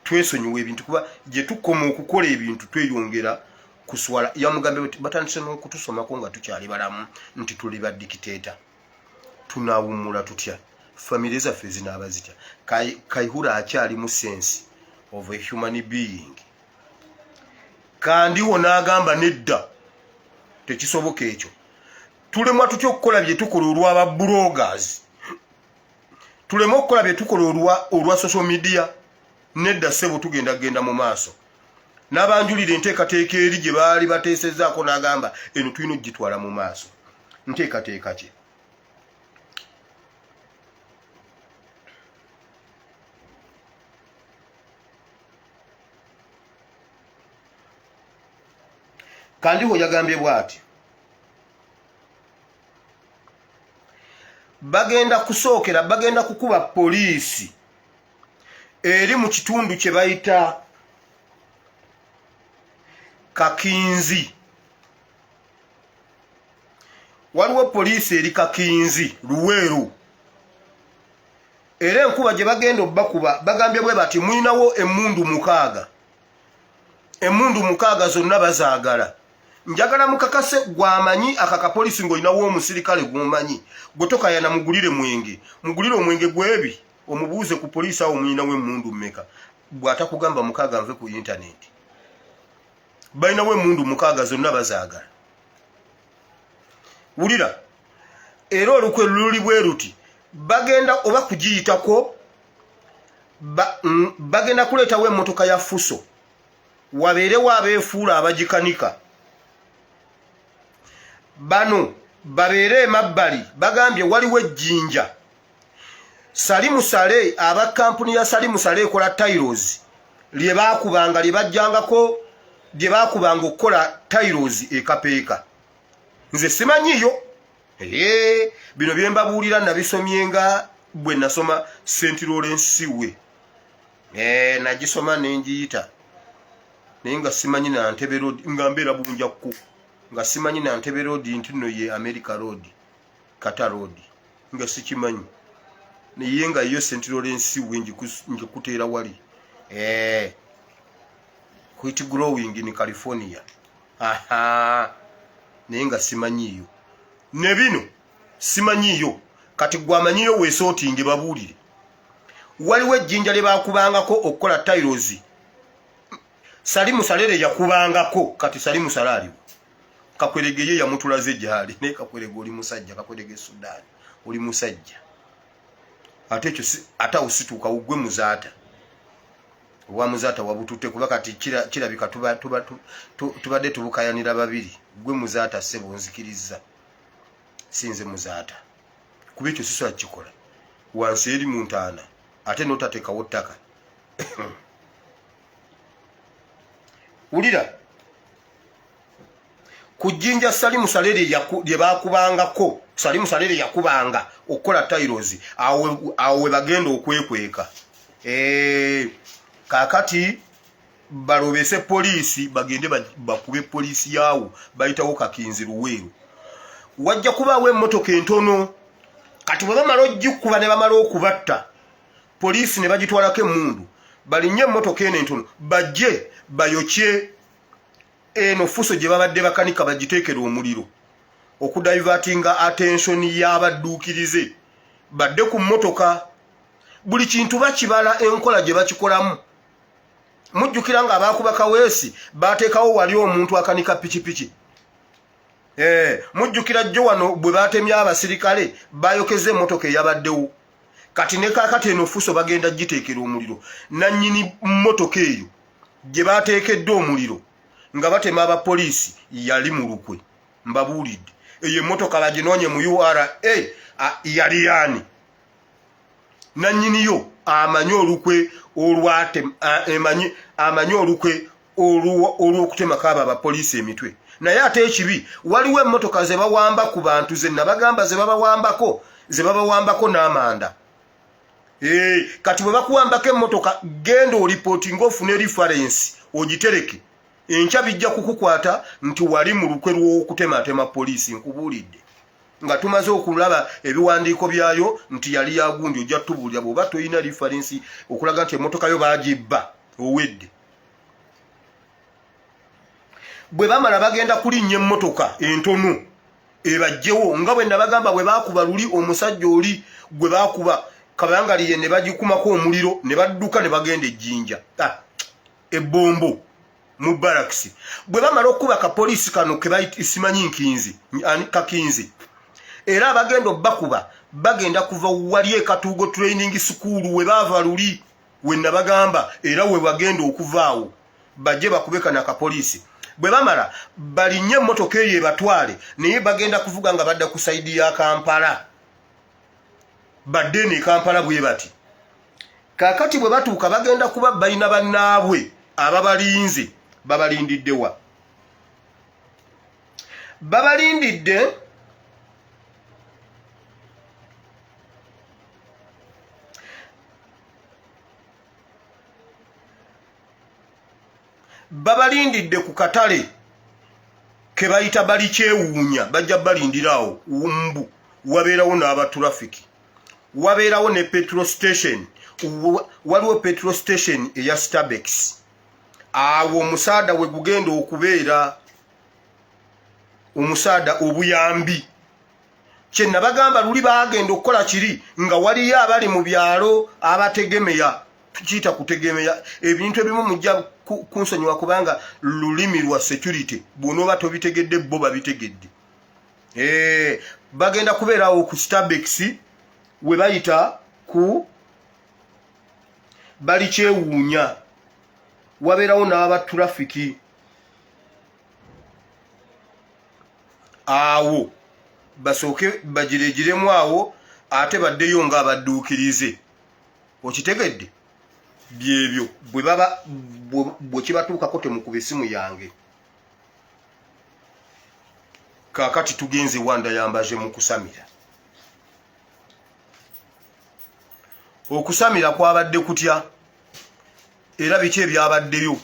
twesonyiwa ebintu, kuba gye tukoma okukola ebintu tweyongera kuswala. Yamugambye batandise n'okutusomako nga tukyali balamu nti tuli ba dictator. Tunawummula tutya? Famire zaffe zinaaba zitya? Kayihura akyali mu sense of a human being. Kandiho n'agamba nedda, tekisoboka ekyo. Tulemwa tutya okukola bye tukola olw'aba bloggers? Tuleme okukola bye tukola olwa social media? Nedda ssebo, tugenda genda mu maaso. N'abanjulira enteekateeka eri gye baali bateesezaako, n'agamba eno tulina okugitwala mu maaso. Nteekateeka ki? Kandiho yagambye bw'ati, bagenda kusookera, bagenda kukuba poliisi eri mu kitundu kye bayita Kakinzi. Waliwo poliisi eri Kakinzi, Luweero, era enkuba gye bagenda obbakuba, bagambye bwe bati, mulinawo emmundu 6, emmundu 6 zonna bazaagala. Njagala mukakase gwamanyi akakapolisi ng'olinawo omusirikale gwomanyi gwe tokayana, mugulire mwenge, mugulire omwenge gwebi, omubuuze ku poliisi awo mulinawo emmundu mmeka. Bw'atakugamba 6, nve ku intaneti. Balinawo emmundu 6, zonna bazaagala. Wulira, era olukwe luli bwe luti, bagenda oba kugiyitako, bagenda kuleetawo emmotoka ya Fuso, wabeerewo abeefuula abagikanika, bano babeere emabbali. Bagambye waliwo ejjinja Salimu Sale, aba kampuni ya Salimu Sale ekola tiles, lye baakubanga, lye bajjangako, lye baakubanga okukola tiles ekapeeka. Nze simanyiyo bino bye mbabuulira, nabisomye nga bwe nasoma St Lawrence we, nagisoma nenjiyita, naye nga simanyi na Ntebe Road, nga mbeera Bunjakku, nga simanyi na Ntebe Road nti nno ye America Road, Kata Road, nga sikimanyi, naye nga yo St Lawrence we njikuteera wali wheat growing in California. Aha, naye nga simanyiyo ne bino simanyiyo. Kati gwamanyiyo weesootinge, babuulire. Waliwo ejjinja lye bakubangako okukola tiles, Salimu Salere yakubangako. Kati Salimu Sale aliwo? Kakwerege ye yamutulaze gyali, naye Kakwerege oli musajja, Kakwerege Sudaani oli musajja. Ate ekyo ate awo situuka gwe Muzaata, obwa Muzaata wabututte, kuba kati kirabika tubadde tubukayanira babiri. Gwe Muzaata ssebo, nzikirizza sinze Muzaata, kuba ekyo sisobola kukikola wansi eri mu ntaana ate notateekawo ttaka. Wulira, ku jjinja Salimu Salere lye baakubangako, Salimu Salere yakubanga okukola tairozi, awo we bagenda okwekweka. Eh, kaakati balobese poliisi, bagende bakube poliisi yaawo bayitawo Kakinzi Luweero. Wajja kubaawo emmotoka entono. Kati bwe bamala ogikuba ne bamala okubatta, poliisi ne bagitwalako emmundu, balinnye emmotoka eno entono bajje bayokye eno fuso gye babadde bakanika, bagiteekere omuliro okudivertinga attention y'abadduukirize badde ku mmotoka. Buli kintu bakibala, enkola gye bakikolamu. Mujjukira nga abaakuba Kaweesi baateekawo wali omuntu akanika pikipiki. Eh, mujjukira jjo wano bwe baatemye abasirikale, bayokeza emmotoka eyabaddewo. Kati ne kaakati eno fuso bagenda giteekera omuliro. Nannyini mmotoka eyo gye baateekedde omuliro nga batema abapoliisi yali mu lukwe. Mbabuulidde, eyo emmotoka baginoonye mu URA, yali yaani? Nannyiniyo amanyi olukwe olwatemanyi, amanyi olukwe olw'okutemako abo abapoliisi emitwe. Naye ate ekibi, waliwo emmotoka ze bawamba ku bantu, ze nabagamba ze babawambako, ze babawambako n'amanda. Eh, kati bwe bakuwambako emmotoka, genda olipooti ng'ofuna reference ogitereke, enkya bijja kukukwata nti wali mu lukwe lw'okutematema poliisi. Nkubuulidde nga tumaze okulaba ebiwandiiko byayo nti yali yagundi, ojja tubuulira. Bw'oba tolina reference okulaga nti emmotoka yo baagibba, owedde. Bwe bamala bagenda kulinnya emmotoka entono ebajjewo, nga bwe nabagamba bwe baakuba luli omusajja oli gwe baakuba kabangaliye ne bagikumako omuliro ne badduka ne bagenda ejjinja, ah, ebbombo mu barakisi. Bwe bamala okukuba kapoliisi kano simanyi nkinzi kakinzi, era abagenda obbakuba bagenda kuva wali ekatuugo training school we baava luli we nabagamba, era we bagenda okuvaawo bajje bakube kano akapoliisi. Bwe bamala balinnye emmotoka eyo ebatwale, naye bagenda kuvuga nga badda ku sayidi ya Kampala, badde eno e Kampala bwe bati. Kaakati bwe batuuka bagenda kuba balina bannaabwe ababalinze. Babalindidde wa? Babalindidde babalindidde ku katale ke bayita bali kyewuunya. Bajja balindira awo mbu wabeerawo n'abaturafiki, wabeerawo ne petrol station, waliwo petrol station eya Starbex. Awo omusaada we gugenda okubeera omusaada obuyambi. Kye nabagamba luli, baagenda okukola kiri nga waliyo abali mu byalo abategemeya, tukiyita kutegemeya ebintu ebimu. Mujja kunsonyiwa kubanga lulimi lwa security, bw'onooba tobitegedde, bo babitegedde. Eh, bagenda kubeerawo ku Starbex we bayita ku bali kyewuunya, wabeerawo n'abaturafiki awo, basooke bagiregiremu awo, ate baddeyo nga abadduukirize. Okitegedde? Byebyo. Bwe baba bwe kibatuukako, temukuba esimu yange. Kaakati tugenze wanda yambaje mu kusamira. Okusamira kwabadde kutya, era biki ebyabaddeyo?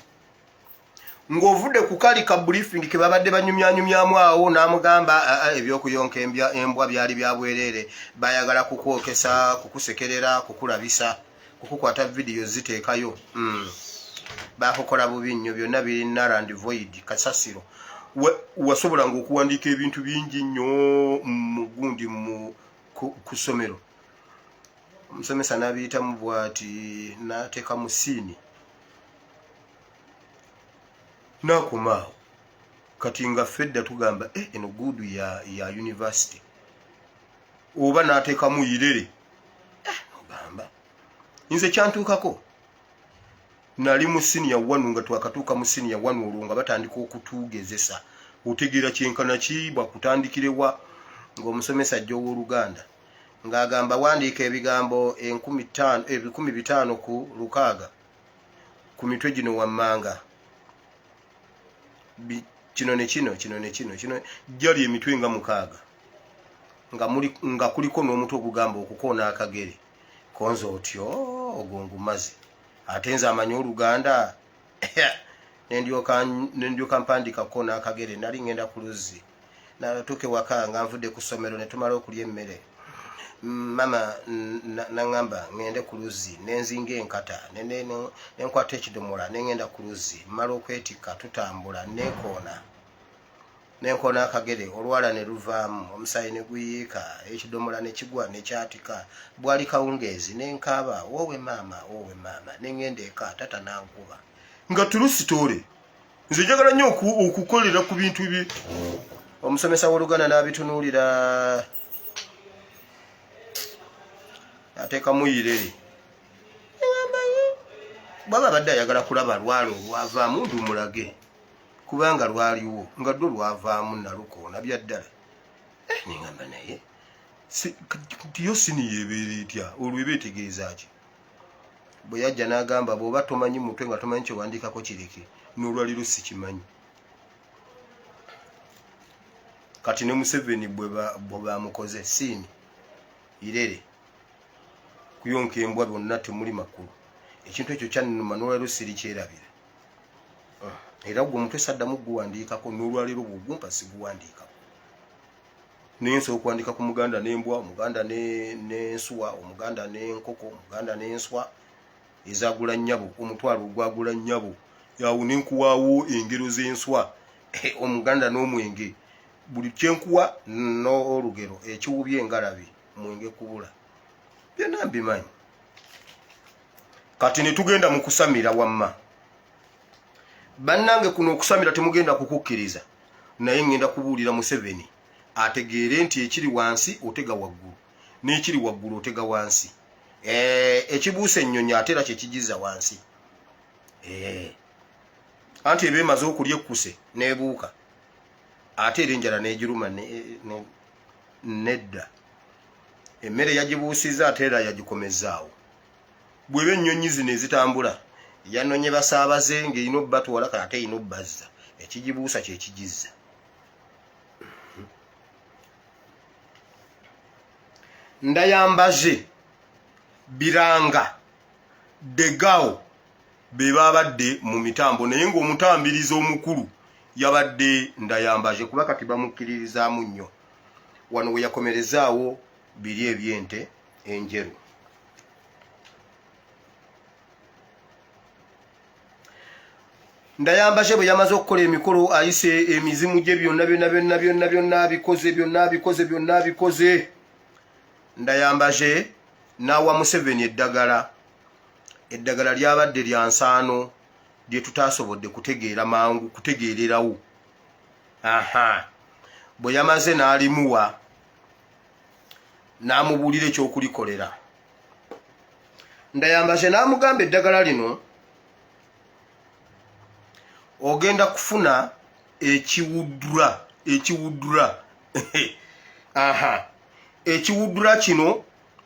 Ng'ovudde ku kali ka briefing ke babadde banyumyanyumyamu awo, n'amugamba ebyokuyonka embwa byali bya bwereere, bayagala kukwokesa, kukusekerera, kukulabisa, kukukwata vidiyo ziteekayo. Bakukola bubi nnyo, byonna biri null and void, kasasiro. Wasobolanga okuwandiika ebintu bingi nnyo mu gundi mu ku ssomero, omusomesa n'abiyitamu bw'ati n'ateeka mu siini n'akoma awo. Kati nga ffe edda tugamba, eh, eno guudu ya university, oba n'ateekamu irere. Eh, ogamba nze kyantuukako, nali mu senior one, nga twakatuuka mu senior one, olwo nga batandika okutugezesa otegeera kyenkana ki bwakutandikirewa, ng'omusomesa ajja ow'Oluganda ng'agamba, wandiika ebigambo 5000, 500 ku 6 ku mitwe gino wammanga. Kino ne kino, kino ne kino, kino jali emitwe nga 6, nga kuliko n'omutwe ogugamba okukoona akagere konza otyo ogwo ngumaze. Ate nze amanyi Oluganda nendyoka mpandiika kukoona akagere. Nali ngenda ku luzzi, natuuka ewaka nga nvudde ku ssomero ne tumala okulya emmere, mama naŋŋamba ŋŋende ku luzzi, nenzinga enkata nenkwata ekidomola nengenda ku luzzi, mmala okwetikka tutambula nekoona, nenkoona akagere, olwala ne luvaamu omusaayi ne guyiika, ekidomola ne kigwa ne kyatika. Bwali kawungeezi, nenkaaba, woowe maama, woowe maama, nengenda eka, tata nankuba. Nga true story. Nze njagala nnyo okukolera ku bintu bi omusomesa w'Oluganda n'abitunuulira, ateekamu irere. Bwaba abadde ayagala kulaba lwala olwavaamu, ndumulage, kubanga lwaliwo nga lwo lwavaamu, nalukoona bya ddala. Neŋamba naye tiyo siniya ebeera etya? Olwo eba etegeeza ki? Bwe yajja n'agamba, bw'oba tomanyi mutwe nga tomanyi kyewandiikako kireke, n'olwaliro sikimanyi. Kati ne Museveni bwe bamukoze siini irere kuyonka embwa, byonna temuli makulu. Ekintu ekyo kyannuma, n'olwaliro sirikyerabira. Era gwe omutwe saddamu guwandiikako, n'olwaliro bwogumpa siguwandiikako, naye nsobola okuwandika ku muganda n'embwa, omuganda n'ensuwa, omuganda n'enkoko, omuganda n'enswa ezagula nnyabo, omutwalo ogwagula nnyabo yawo, nenkuwaawo engero z'enswa, omuganda n'omwenge, buli kyenkuwa n'olugero, ekiwubya engalabi mwenge kubula, byonna mbimanyi. Kati ne tugenda mu kusamira. Wamma bannange, kuno okusamira temugenda kukukkiriza, naye ŋŋenda kubuulira Museveni ategeere nti ekiri wansi otega waggulu, n'ekiri waggulu otega wansi. Ekibuusa ennyonyi ate era kyekigiza wansi. Anti eba emaze okulya ekkuse n'ebuuka, ate era enjala n'egiruma nedda. Emmere yagibuusiza, ate era yagikomezaawo. Bweba ennyonyi zino ezitambula yanonye basaabaze ng'erina obbatwala, kale ate erina obbazza, ekigibuusa kyekigizza. Ndayambaje, Biranga, Degao be babadde mu mitambo, naye ng'omutambirizi omukulu yabadde Ndayambaje, kuba kati bamukkiririzaamu nnyo. Wano we yakomerezaawo biri ebyente enjeru. Ndayambaje bwe yamaze okukola emikolo, ayise emizimu gye byonna byonna byonna byonna byonna, abikoze byonna, abikoze byonna, abikoze. Ndayambaje n'awa Museveni eddagala. Eddagala lyabadde lya nsaano lye tutaasobodde kutegeera mangu kutegeererawo. Aha, bwe yamaze n'alimuwa, n'amubuulira ekyokulikolera. Ndayambaje n'amugamba, eddagala lino ogenda kufuna ekiwudura, ekiwudura, aha, ekiwudura kino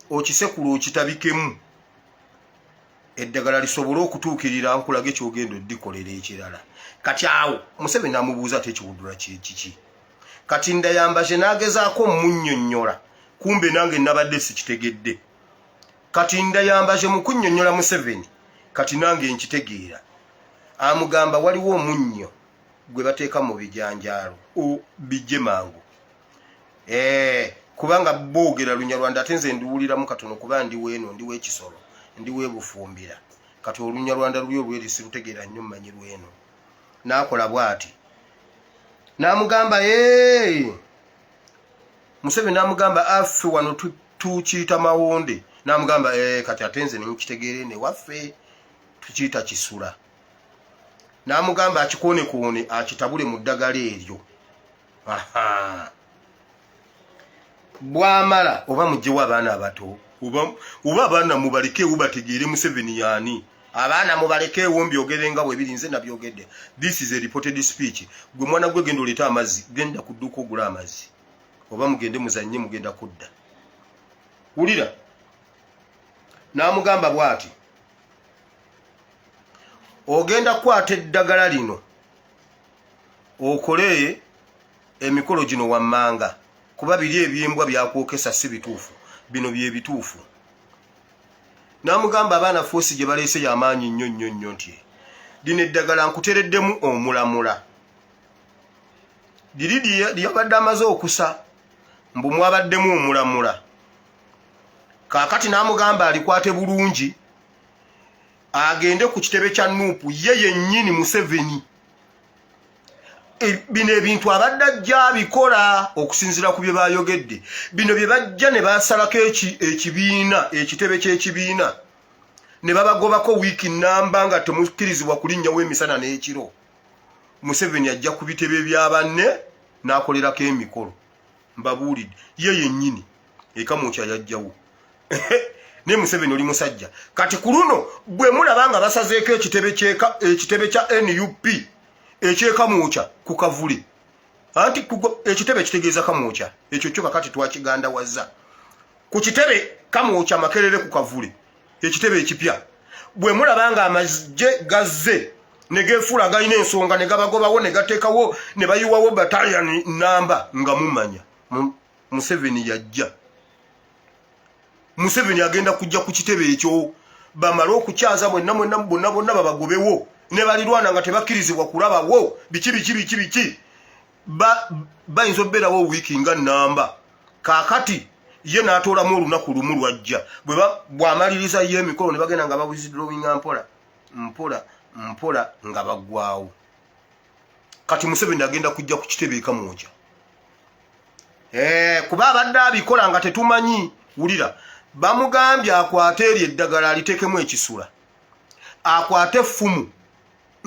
okisekula okitabikemu eddagala lisobole okutuukirira, nkulage kyogenda oddikolera ekirala. Kati awo Museveni namubuuza, ate ekiwudura kiki? Kati Ndayambaje n'agezaako munnyonnyola, kumbe nange nabadde sikitegedde. Kati Ndayambaje mu kunnyonnyola Museveni, kati nange nkitegeera, amugamba waliwo omunnyo gwe bateeka mu bijanjaalo bijje mangu. Kubanga boogera Lunyarwanda, ate nze ndiwuliramu katono, kuba ndi weeno, ndi w'ekisolo, ndi weebufumbira. Kati Olunyarwanda luli olweri sirutegeera nnyo, mmanyi lweno. N'akola bw'ati n'amugamba, ee, Museveni n'amugamba, affe wano tukiyita mawonde. N'amugamba, ee, kati ate nze nenkitegeere, newaffe tukiyita kisula. N'amugamba akikoonekoone akitabule mu ddagala eryo. Aha, bwamala oba mugyewo abaana abato, oba abaana mubalekeewo bategeere Museveni yaani. Abaana mubalekeewo mbyogere nga bwe biri, nze nabyogedde. This is a reported speech. Gwe mwana gwe, genda oleete amazzi, genda ku dduuka ogule amazzi, oba mugende muzanye, mugenda kudda. Wulira, n'amugamba bw'ati, ogenda kukwata eddagala lino. Okole emikolo gino wammanga, kuba biri ebyembwa byakwokesa si bituufu, bino bye bituufu. N'amugamba abaana force gye baleese y'amaanyi nnyo nnyo nnyo, nti lino eddagala nkutereddemu omulamula liri lyabadde amaze okusa, mbu mwabaddemu omulamula. Kaakati n'amugamba alikwate bulungi, agende ku kitebe kya NUP ye yennyini Museveni. Bino ebintu abadde ajja abikola okusinziira ku bye bayogedde. Bino bye bajja ne basalako ekibiina, ekitebe ky'ekibiina, ne babagobako wiiki namba nga temukkirizibwa kulinnyawo emisana n'ekiro. Museveni ajja ku bitebe bya banne n'akolerako emikolo. Mbabuulidde, ye yennyini ekamwokya yajjawo. Naye Museveni oli musajja. Kati ku luno bwe mulaba nga basazeeko ekitebe kya NUP ekyekamwokya ku kavule, anti ekitebe kitegeeza Kamwokya, ekyo kyo kakati twakigandawaza ku kitebe Kamwokya Makerere ku kavule, ekitebe ekipya. Bwe mulaba nga amagye gazze ne geefuula galina ensonga ne gabagobawo ne gateekawo ne bayiwawo battalion namba, nga mumanya Museveni yajja. Museveni agenda kujja ku kitebe ekyo, bamale okukyaza mwenna mwenna bonna bonna, babagobewo ne balirwana nga tebakkirizibwa kulabawo biki biki biki biki. Bayinza okubeerawo wiiki nga namba. Kaakati ye n'atoolamu olunaku lumu lwajja, bw'amaliriza ye emikolo ne bagenda nga bawithdrawinga mpola mpola mpola nga baggwawo. Kati Museveni agenda kujja ku kitebe ekamwokya, kuba abadde abikola nga tetumanyi. Wulira, bamugambye akwate eryo eddagala aliteekemu ekisula, akwate effumu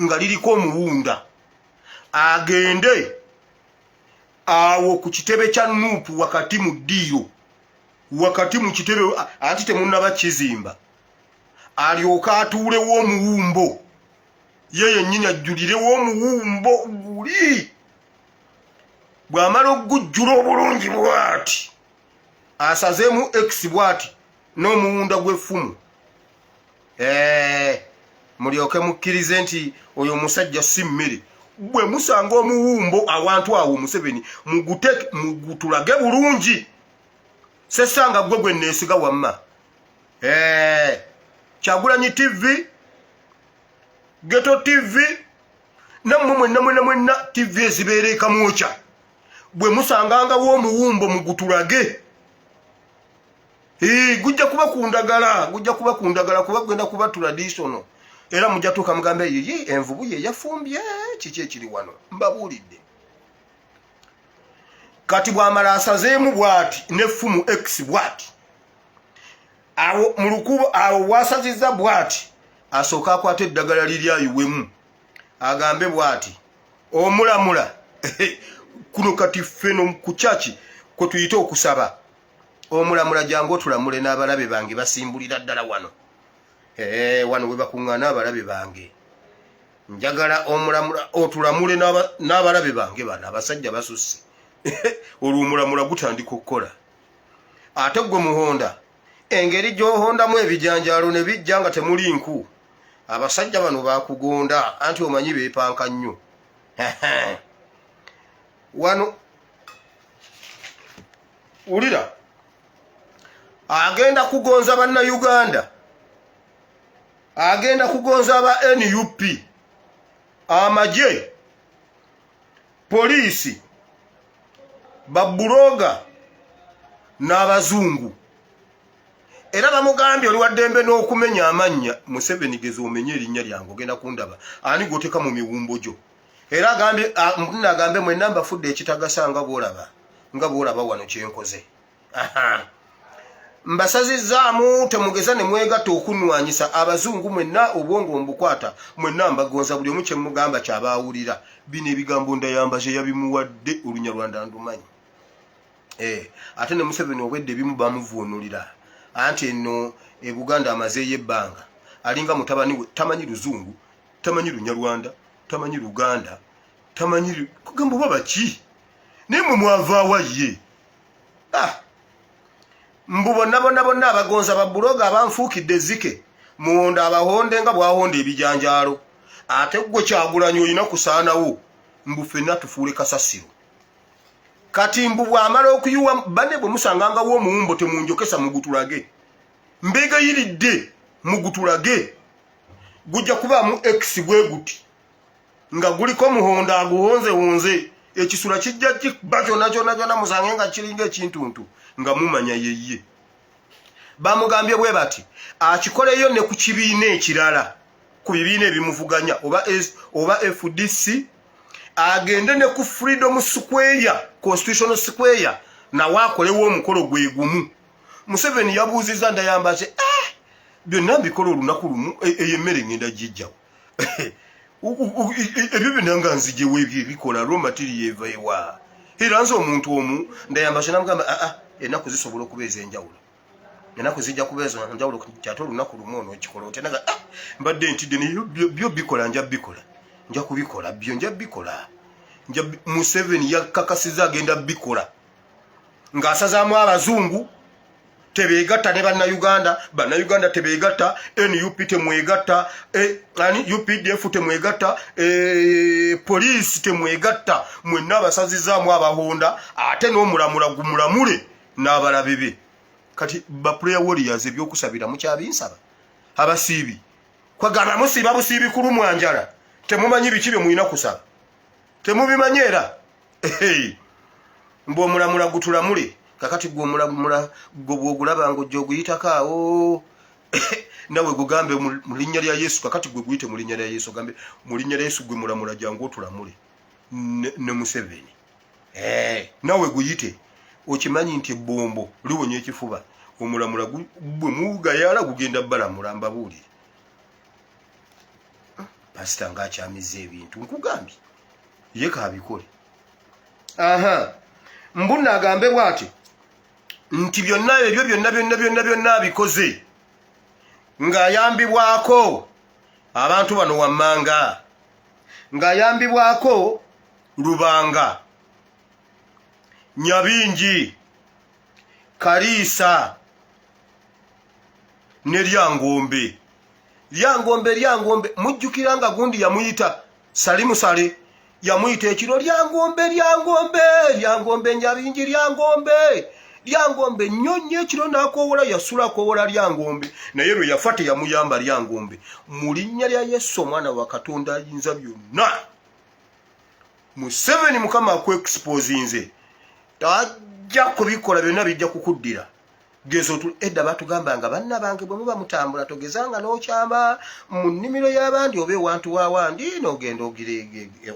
nga liriko omuwunda, agende awo ku kitebe kya NUP wakati mu ddiiro, wakati mu kitebe, anti temunnaba kizimba, alyoke atuulewo omuwumbo, ye yennyini ajjulirewo omuwumbo guli. Bw'amala okugujjula obulungi bw'ati, asazeemu x bw'ati n'omuwunda gw'effumu, mulyoke mukkirize nti oyo omusajja si mmere. Bwe musanga omuwumbo awantu awo, Museveni mugutulage bulungi. Sesanga gwe gwe neesiga wamma. Kyagulanyi TV, Geto TV, nammwe mwenna mwenna mwenna TV ezibeera ekamwokya, bwe musangangawo omuwumbo mugutulage. Gujja kuba ku ndagala, gujja kuba ku ndagala, kuba genda kuba traditional, era mujja tuuka mugambe yiyi envubu ye yafumbye kiki ekiri wano. Mbabuulidde. Kati bw'amala asazeemu bw'ati n'effumu x bw'ati awo mu lukubo awo wasazizza bw'ati, asooke akwate eddagala liri ayiwemu, agambe bw'ati omulamula kuno. Kati ffeno ku kyaki kwe tuyite okusaba omulamula, jangu otulamule n'abalabe bange basimbulira ddala wano, wano we bakuŋŋaana abalabe bange. Njagala omulamula otulamule n'abalabe bange bano, abasajja basusse. Olwo omulamula gutandika okukola. Ate gwe muhonda, engeri gy'ohondamu ebijanjaalo ne bijja nga temuli nku, abasajja bano bakugonda, anti omanyi beepanka nnyo wano. Wulira, agenda kugonza Bannayuganda, agenda kugonza aba NUP, amagye, poliisi, babuloga n'abazungu. Era bamugambye oli waddembe n'okumenya amannya. Museveni, geza omenye erinnya lyange, ogenda kundaba ani gwoteka mu miwumbo gyo. Era agambye agambe mwenna mbafudde ekitagasa, nga bwolaba wano kyenkoze mbasazizaamu. Temugeza ne mwegatta okunwanyisa abazungu mwenna, obwongo mbukwata, mwenna mbagonza, buli omu kyemugamba kyabaawulira. Bino ebigambo Ndayambaje yabimuwadde, Olunyarwanda ndumanyi. Ate ne Museveni obwedde ebimu bamuvuunulira, anti eno e Buganda amazeeyo ebbanga, alinga mutabani we, tamanyi Luzungu, tamanyi Lunyarwanda, tamanyi Luganda, tamanyi kugamba oba baki. Naye mwe mwavaawa ye? Ah, mbu bonna bonna bonna abagonza babuloga abanfuukidde ezzike, muwonda abahonde nga bwahonda ebijanjaalo. Ate gwe Kyagulanyi olina kusaanawo. Mbu ffenna tufuule kasasiro. Kati mbu bw'amala okuyiwa banne, bwe musangangawo omuwumbo temunjokesa, mugutulage. Mbeegayiridde mugutulage. Gujja kubaamu x bwe guti nga guliko muhondo aguwonzewonze, ekisula kijja kikuba kyonna kyonna kyonna, musange nga kiringa ekintuntu nga mumanya yeye. Bamugambye bwe bati akikoleyo ne ku kibiina ekirala, ku bibiina ebimuvuganya oba FDC, agende ne ku Freedom Square, Constitutional Square, nawe akolewo omukolo gwe gumu. Museveni yabuuzizza Ndayambaze, byonna mbikola olunaku lumu, eyo emmere ngenda gijjawo, ebyo byonna nga nzijewo, ebyo ebikola raw material eva ewa? Era nze omuntu omu? Ndayambaze namugamba, aa, ennaku zisobola okuba ez'enjawulo, ennaku zijja kuba ez'enjawulo, ate olunaku lumu onookikola otya? Naga, ah, mbadde ntidde, naye byo bikola, nja bikola, nja kubikola, byo nja bikola. Museveni yakakasiza agenda bikola ng'asazaamu abazungu tebeegatta ne Bannayuganda, Bannayuganda tebeegatta, NUP temwegatta, ani, UPDF temwegatta, poliisi temwegatta, mwenna abasazizaamu abahonda, ate n'omulamula gumulamule n'abalabe be. Kati ba prayer warriors, ebyokusabira mukyabinsaba? Abasiibi kwagamba musiiba busiibi kulumwa njala, temumanyi biki bye mulina kusaba, temubimanyi. Era mbu omulamula gutulamule. Kakati gwe omulamula gwe bwogulaba nga ojja oguyitako awo, nawe gugambe mu linnya lya Yesu. Kakati gwe guyite mu linnya lya Yesu, ogambe mu linnya lya Yesu, gwe mulamula jangu otulamule ne Museveni. Nawe guyite, okimanyi nti ebbombo liwonya ekifuba. Omulamula bwe mugayala gugenda balamula. Mbabuulire, pasita ngaakyamiza ebintu, nkugambye ye kabikole. Aha, mbunna agambe bw'ati nti byonna ebyo byonna byonna byonna byonna abikoze ng'ayambibwako abantu bano wammanga, ng'ayambibwako Lubanga, Nyabingi, Kaliisa ne Lyangombe. Lyangombe, Lyangombe, mujjukira nga gundi yamuyita Salimu Sale, yamuyita ekiro, Lyangombe, Lyangombe, Lyangombe, Nyabingi, Lyangombe, Lyangombe nnyo nnyo ekiro n'akoowola, yasula akoowola Lyangombe, naye lwe yafa teyamuyamba Lyangombe. Mu linnya lya Yesu omwana wa Katonda ayinza byonna, Museveni, Mukama akuexposinze, tajja kubikola byonna, bijja kukuddira. Geza otu edda batugamba nga banna bange, bwe muba mutambula togezanga n'okyama mu nnimiro y'abandi oba ewantu w'awandi n'ogenda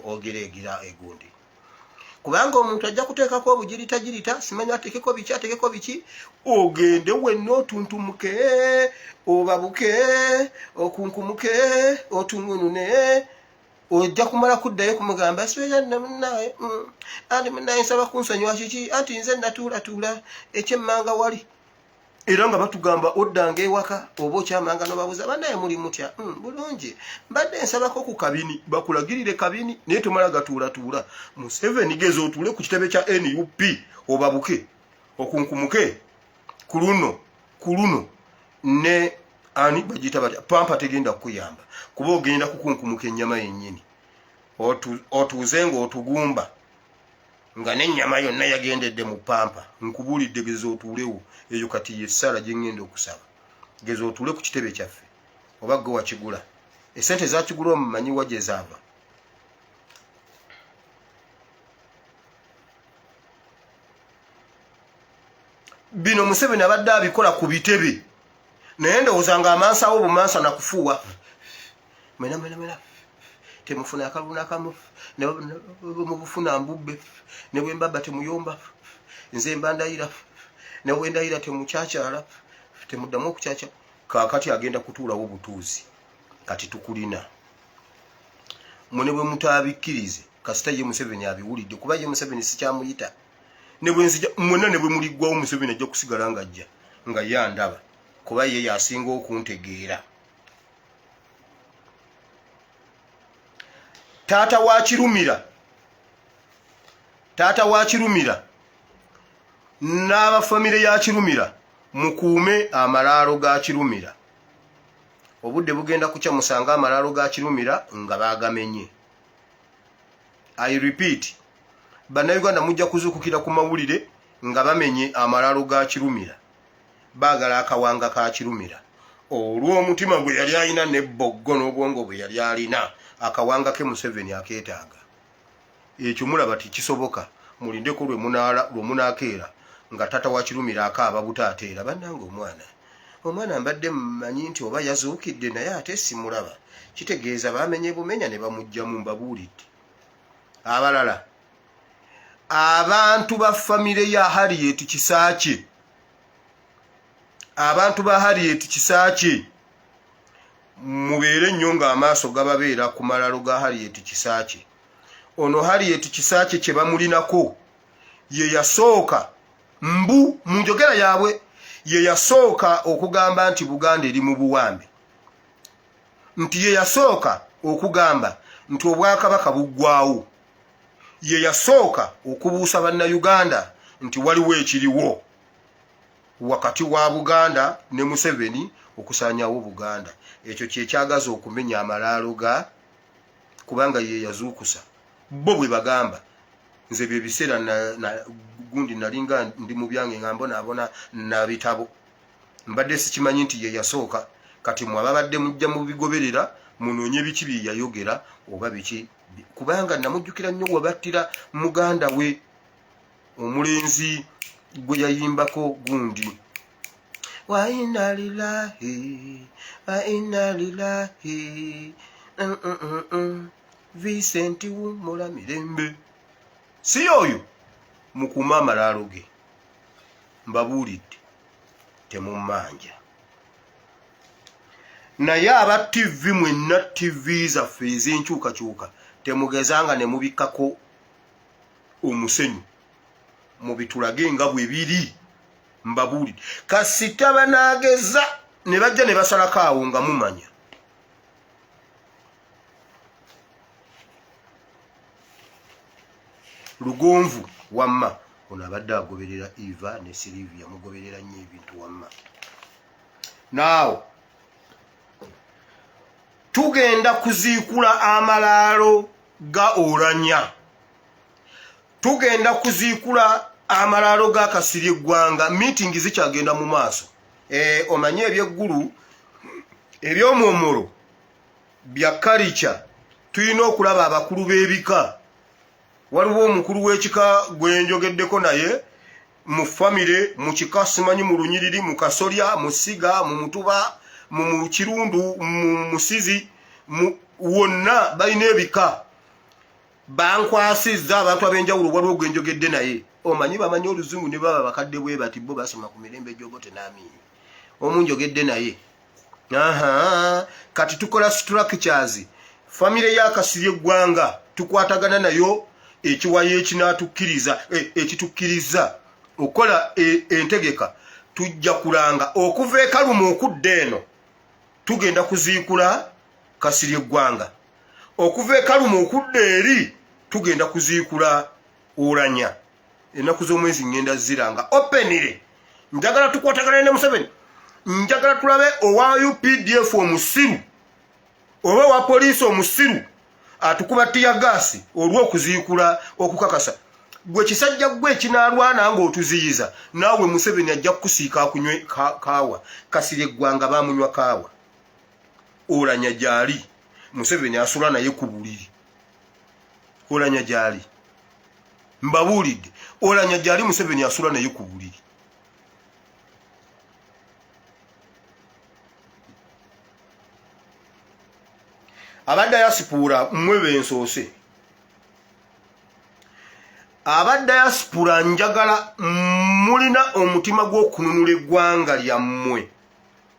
ogireegira egundi, kubanga omuntu ajja kuteekako obugiritagirita, simanyi ateekeko biki, ateekeko biki, ogende wenna otuntumuke, obabuke, okunkumuke, otungunune, ojja kumala kuddayo kumugamba, sibeera munaye, anti munaye nsaba kunsonyiwa kiki, anti nze natuulatuula ekyemmanga wali. Era nga batugamba oddanga ewaka oba okyamanga nobabuuza, banaye muli mutya? Bulungi, mbadde nsabako ku kabini, bakulagirire kabini, naye tomala gatuulatuula. Museveni, geza otuule ku kitebe kya NUP, obabuke, okunkumuke ku luno, ku luno ne ani bagiyita batya, pampa tegenda kukuyamba, kuba ogenda kukunkumuka ennyama yennyini, otuuze ng'otugumba nga n'ennyama yonna yagendedde mu pampa. Nkubuulidde, geza otuulewo. Eyo kati ye ssaala gye ŋŋenda okusaba. Geza otuule ku kitebe kyaffe, oba gwe wakigula, esente zakigula omumanyi wa gye zaava. Bino Museveni abadde abikola ku bitebe, naye ndowooza nga amansawo obumansa nakufuuwa mwena mwena mwena temufuna akalulu nakamu, mubufuna mbubbe, ne bwe mbabba temuyomba, nze mba ndayira, ne bwe ndayira temukyakyala, temuddamu okukyakya. Kaakati agenda kutuulawo butuuzi. Kati tukulina mwe, ne bwe mutaabikkirize, kasita ye Museveni abiwulidde, kuba ye Museveni sikyamuyita. Ne bwe nzija mwenna ne bwe muliggwawo, Museveni ajja kusigala ng'ajja nga ye andaba, kuba ye yasinga okuntegeera. Taata wa Kirumira, taata wa Kirumira n'abafamire ya Kirumira, mukuume amalaalo ga Kirumira. Obudde bugenda kukya musange amalaalo ga Kirumira nga baagamenye. I repeat, Bannayuganda mujja kuzuukukira ku mawulire nga bamenye amalaalo ga Kirumira, baagala akawanga ka Kirumira olw'omutima gwe yali alina n'ebboggo n'obwongo bwe yali alina, akawanga ke Museveni akeetaaga. Ekyo mulaba tekisoboka, mulindeko lwe munaakeera nga taata wa Kirumira akaaba butaateera. Bannange, omwana mbadde mmanyi nti oba yazuukidde, naye ate simulaba. Kitegeeza bamenye bumenya ne bamuggyamu. Mbabuulidde. Abalala, abantu ba famire ya Harriet Kisaakye, abantu ba Harriet Kisaakye, mubeere nnyo ng'amaaso gababeera ku malalo ga Harriet Kisaakye. Ono Harriet Kisaakye kye bamulinako, ye yasooka, mbu mu njogera yaabwe, ye yasooka okugamba nti Buganda eri mu buwambe, nti ye yasooka okugamba nti obwakabaka buggwawo, ye yasooka okubuusa Bannayuganda nti waliwo ekiriwo wakati wa Buganda ne Museveni okusaanyawo Buganda. Ekyo kyekyagaza okumenya amalaalo ga, kubanga ye yazuukusa bo bwe bagamba. Nze bye biseera gundi nalinga ndi mu byange nga mbonaabona na bitabo, mbadde sikimanyi nti ye yasooka. Kati mwe ababadde mujja mubigoberera, munoonye biki bye yayogera oba biki, kubanga namujjukira nnyo webattira muganda we omulenzi gwe yayimbako gundi, wa inna lillahi wa inna lillahi Vincent wummula mirembe. Si oyo, mukuume amalaalo ge. Mbabuulidde, temummanja. Naye aba TV mwenna, TV zaffe ez'enkyukakyuka, temugezanga ne mubikkako omusenyu, mubitulage nga bwe biri. Mbabuulidde, kasita banaageza ne bajja ne basalako awo nga mumanya. Lugonvu wamma ono abadde agoberera Eva ne Silivia, mugoberera nnyo ebintu wamma. Naawo tugenda kuziikula amalaalo ga Olanya, tugenda kuziikula amalaalo ga Kasirye Eggwanga. Meeting zikyagenda mu maaso. Omanye ebyeggulu ebyomwomolo bya kalica, tulina okulaba abakulu b'ebika. Waliwo omukulu w'ekika gwe njogeddeko naye mu famire, mu kika, simanyi mu lunyiriri, mu kasolya, mu ssiga, mu mutuba, mu kirundu, mu musizi, wonna balina ebika. Bankwasizza abantu ab'enjawulo. Waliwo gwe njogedde naye, omanyi bamanyi oluzungu ne baba bakadde bwe bati, bo basoma ku mirembe gy'Obote n'Amiini. Omu njogedde naye. Aha, kati tukola structures. Famire ya Kasirye Eggwanga tukwatagana nayo ekiwayo ekinatukkiriza, ekitukkiriza okukola entegeka. Tujja kulanga okuva ekalumu okudda eno, tugenda kuziikula Kasirye Eggwanga. Okuva ekalumu okudda eri, tugenda kuziikula Olanya. Ennaku z'omwezi ngenda ziranga openire. Njagala tukwatagane ne Museveni, njagala tulabe owa UPDF omusiru oba owa poliisi omusiru atukuba tiyagaasi olw'okuziikula okukakasa. Gwe kisajja gwe ekinaalwana ng'otuziyiza, naawe Museveni ajja kukusiika akunywe kaawa. Kasirye Eggwanga bamunywa kaawa, Olanya gyali, Museveni asula naye ku buliri. Olanya gyali, mbabuulidde, Olanya gyali, Museveni asula naye ku buliri. Aba diaspora mmwe bensoose, aba diaspora, njagala mulina omutima gw'okununula eggwanga lyammwe,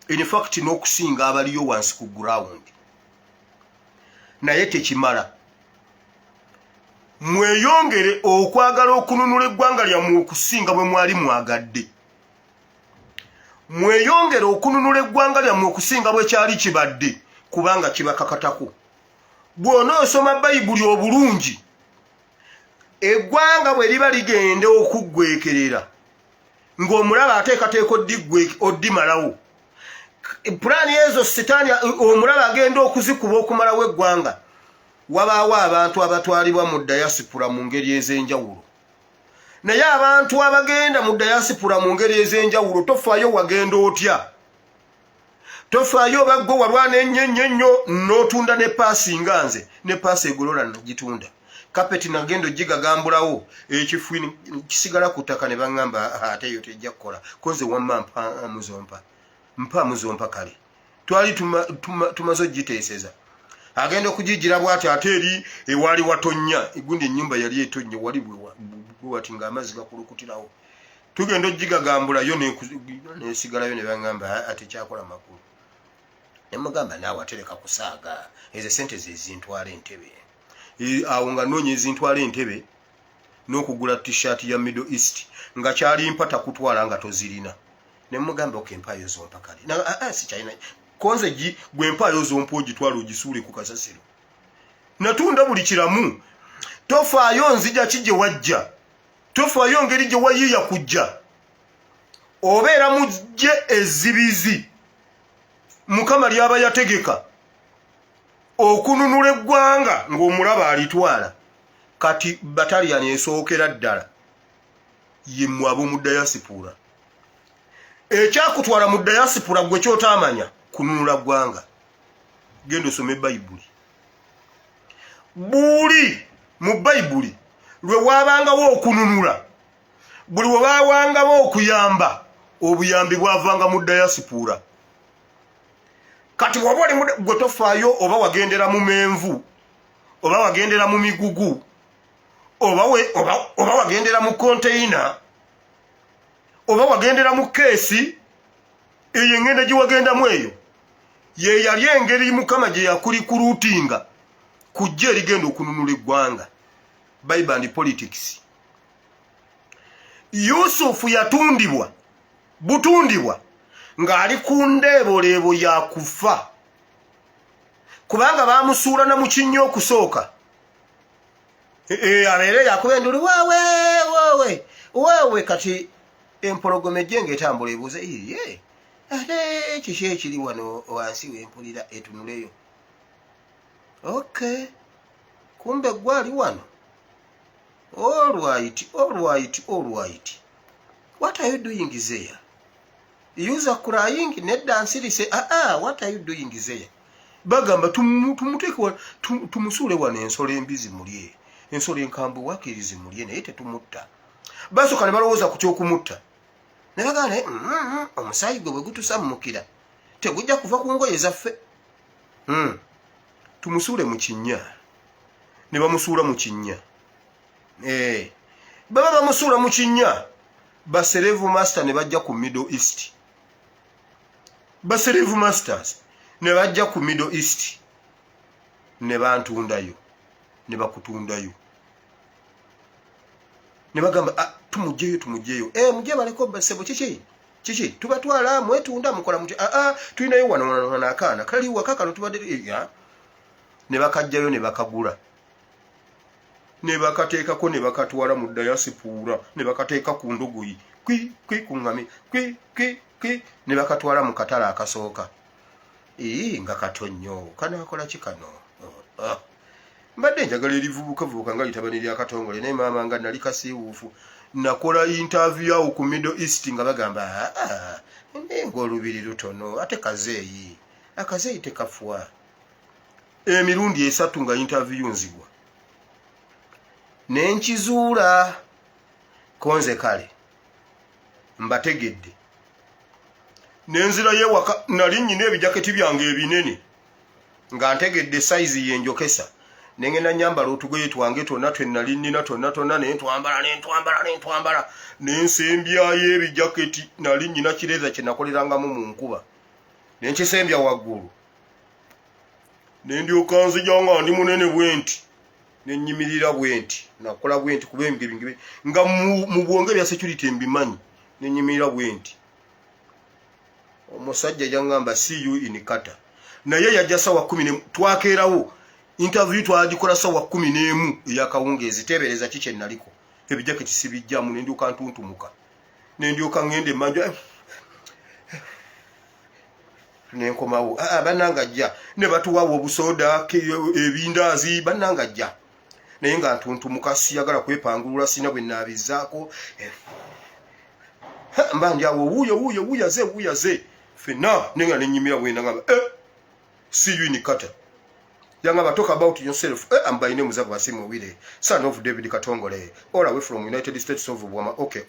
in fact n'okusinga abaliyo wansi ku ground, naye tekimala. Mweyongere okwagala okununula eggwanga lyammwe okusinga bwe mwali mwagadde. Mweyongere okununula eggwanga lyammwe okusinga bwe kyali kibadde, kubanga kibakakatako. Bw'onoosoma Bayibuli obulungi, eggwanga bwe liba ligenda okuggwekerera, ng'omulaba ateekateeka oddimalawo, pulaani ezo sitaani omulaba agenda okuzikuba okumalawo eggwanga. Wabaawo abantu abatwalibwa mu dayasipula mu ngeri ez'enjawulo, naye abantu abagenda mu dayasipula mu ngeri ez'enjawulo, tofaayo wagenda otya, tofaayo oba ggwe walwana ennyo ennyo ennyo n'otunda ne paasi, nga nze ne paasi egolola nagitunda, kapeti nagenda ogigagambulawo, ekifu kisigala ku ttaka, ne baŋŋamba ate eyo tejja kukola, ko nze wamma mpamuzompa mpamuzompa. Kale twali tumaze ogiteeseza, agenda okugigira bwati, ate eri ewaali watonnya, egundi ennyumba yali etonnya wali bwewati ng'amazzi gakulukutirawo, tugenda ogigagambulayo nesigalayo, ne baŋŋamba ate kyakola makulu. Nemugamba, naawe atereka kusaaga, ezo sente zezintwala entebe. Awo nga noonya ezintwala entebe n'okugula T-shirt ya Middle East, nga kyalimpa takutwala nga tozirina. Nemugamba, okay, mpaayo zompa. Kale sikyalina konze gwe mpaayo zompa, ogitwala ogisuule ku kasasiro. Natunda buli kiramu. Tofaayo nzija ki gye wajja, tofaayo ngeri gye wayiiya kujja, obeera mujje ezibizi Mukama lyaba yategeka okununula eggwanga ng'omulaba alitwala. Kati bataliyani esookera ddala ye mmwe ab'omu dayasipula. Ekyakutwala mu dayasipula gwe kyotaamanya kununula ggwanga, genda osome Bayibuli. Buli mu Bayibuli lwe waabangawo okununula, buli we baawangawo okuyamba, obuyambi bwavanga mu dayasipula. Kati woba oli gwe tofaayo oba wagendera mu menvu, oba wagendera mu migugu, oba wagendera mu konteyina, oba wagendera mu keesi, eyo engenda gye wagendamu, eyo ye yali engeri Mukama gye yakulikuluutinga kujja erigenda okununula eggwanga. Bible and politics. Yusufu yatundibwa butundibwa ng'ali ku ndeeboleebo ya kufa, kubanga bamusuula na mu kinnya okusooka. Abeere yakuba endulu, waawe waawe waawe. Kati empologoma ejje ng'etambula ebuuze, iye ate kiki ekiri wano wansi wempulira? Etunuleyo, okay, kumbe gwali wano. Alright, alright, alright, what are you doing there? You are crying? Nedda, nsirise. Ah ah, what are you doing there? Bagamba tumuteeke, tumusuule wano, ensolo embizi mulye, ensolo enkambwe wakiri zimulye, naye tetumutta. Basooka ne balowooza ku kyokumutta, ne bagamba, naye omusaayi gwe bwe gutusammukira tegujja kuva ku ngoye zaffe. Tumusuule mu kinnya. Ne bamusuula mu kinnya. Baba bamusuula mu kinnya, ba slave master ne bajja ku Middle East, ba slave masters ne bajja ku Middle East ne bantundayo, ne bakutundayo, ne bagamba, ah, tumugjeyo, tumugjeyo. Mujje baleko basebo. Kiki kiki? Tubatwala, mwetunda, mukola muti? Aa, ah, tulinayo wano wano wano akaana kali waka kano tubadde ya. Ne bakajjayo, ne bakagula, ne bakateekako, ne bakatwala mu dayasipuura, ne bakateeka ku ndogoyi, kwi kwi, ku ŋŋami, kwi kwi kwi, ne bakatwala mu katale akasooka. Ii, nga kato nnyo, kanaakola ki kano? Oh, oh. Mbadde njagala erivubukavubuka nga litabani lyakatongole, naye maama nga nali kasiiwuufu. Nakola interview awo ku Middle East nga bagamba, "Ah, naye ngaolubiri lutono, ate kazeeyi, akazeeyi tekafuwa." Emirundi 3 nga interview nzigwa, nenkizuula konze kale mbategedde, nenzirayo ewaka. Nali nyina ebijaketi byange ebinene, nga ntegedde sayizi yenjokesa, nengenda nyambala otugoye twange twonna twenali nina twonna twonna, nentwambala, nentwambala, nentwambala, nensembyayo ebijaketi. Nali nyina kireeza kyenakolerangamu mu nkuba, nenkisembya waggulu, nendyoka nzija nga ndi munene bwe nti, nenyimirira bwe nti, nakola bwe nti kuba ebinge nga mu bwonge bya security mbimanyi, nenyimirira bwe nti. Omusajja yaŋŋamba, "See you in Qatar." Naye yajja sawa 10, twakeerawo interview, twagikola sawa 11 eyakawungeezi. Teebereza ki kyenaliko, ebijaketi sibijjamu, nendyoka ntuntumuka, nendyoka ŋŋenda emanju. Nenkomawo. Ah, ah, bannanga ajja ne batuwawo obusoda, ebindaazi, bannanga ajja, naye nga ntuntumuka, siyagala kwepangulula, sina bwe naabizaako. Eh, mba ndi awo, wuuyo wuuyo wuuyaze wuuyaze fenna, naye nga nenyimira bwenda ngamba, eh, see you in Qatar. Yangamba, "Talk about yourself." Eh, I'm by name Zabu Asimu Wile, son of David Katongole, all away from United States of Obama. Okay,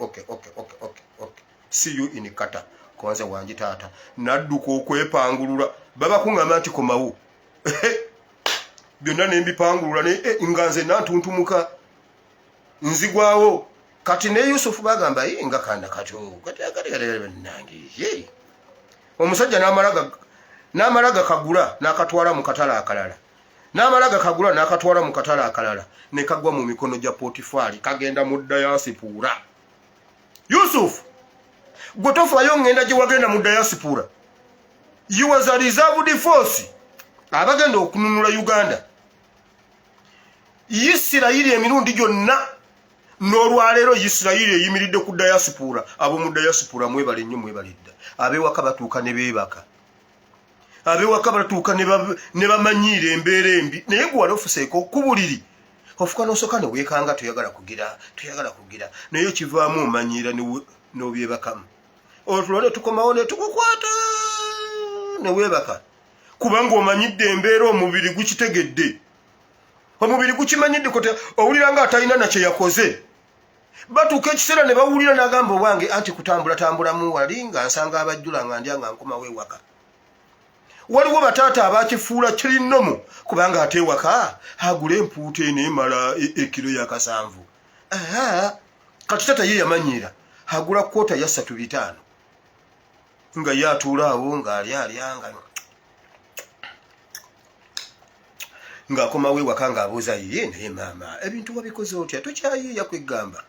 see you in Qatar." Kwanza wangi taata, nadduka okwepangulula, baba kuŋŋamba nti komawo, byonna nembipangulula, eh, nga nze nantuntumuka nzigwawo. Kati ne Yusufu bagamba ye nga kana kato kati nange omusajja n'amala gakagula n'akatwala mu katale akalala, n'amala gakagula n'akatwala mu katale akalala, ne kagwa mu mikono gya Potifaali, kagenda mu diaspora. Yusufu, gwe tofaayo, ŋŋenda gye wagenda mu diaspora. You was a reserved force abagenda okununula Uganda. Isirayiri emirundi gyonna n'olwaleero Isirayiri eyimiridde ku diaspora. Ab'omu diaspora mwebale nnyo, mwebale dda. Ab'ewaka batuuka ne beebaka, ab'ewaka batuuka ne bamanyiira embeera embi, naye gwe wali ofuseeko ku buliri, ofuka n'osooka ne weekanga, toyagala kugira, toyagala kugira, naye ekivaamu omanyiira n'obyebakamu. Otulo ne tukomawo ne tukukwata ne weebaka, kubanga omanyidde embeera, omubiri gukitegedde, omubiri gukimanyidde kote owulira nga atalina nakye yakoze. Batuuka ekiseera ne bawulira n'agamba, "Owange, anti kutambulatambulamu wali nga nsanga abajjula nga ndya nga nkomawo ewaka." Waliwo bataata abakifuula kirinomu, kubanga ate ewaka agula empuuta eno emala ekiro yakasanvu. Kati taata ye yamanyiira agula kwota ya 3.5, nga ye atuula awo ng'alya alya, nga ng'akomawo ewaka ng'abuuza ye, "Naye maama, ebintu wabikoze otya? Tokyayiiya?" Kwegamba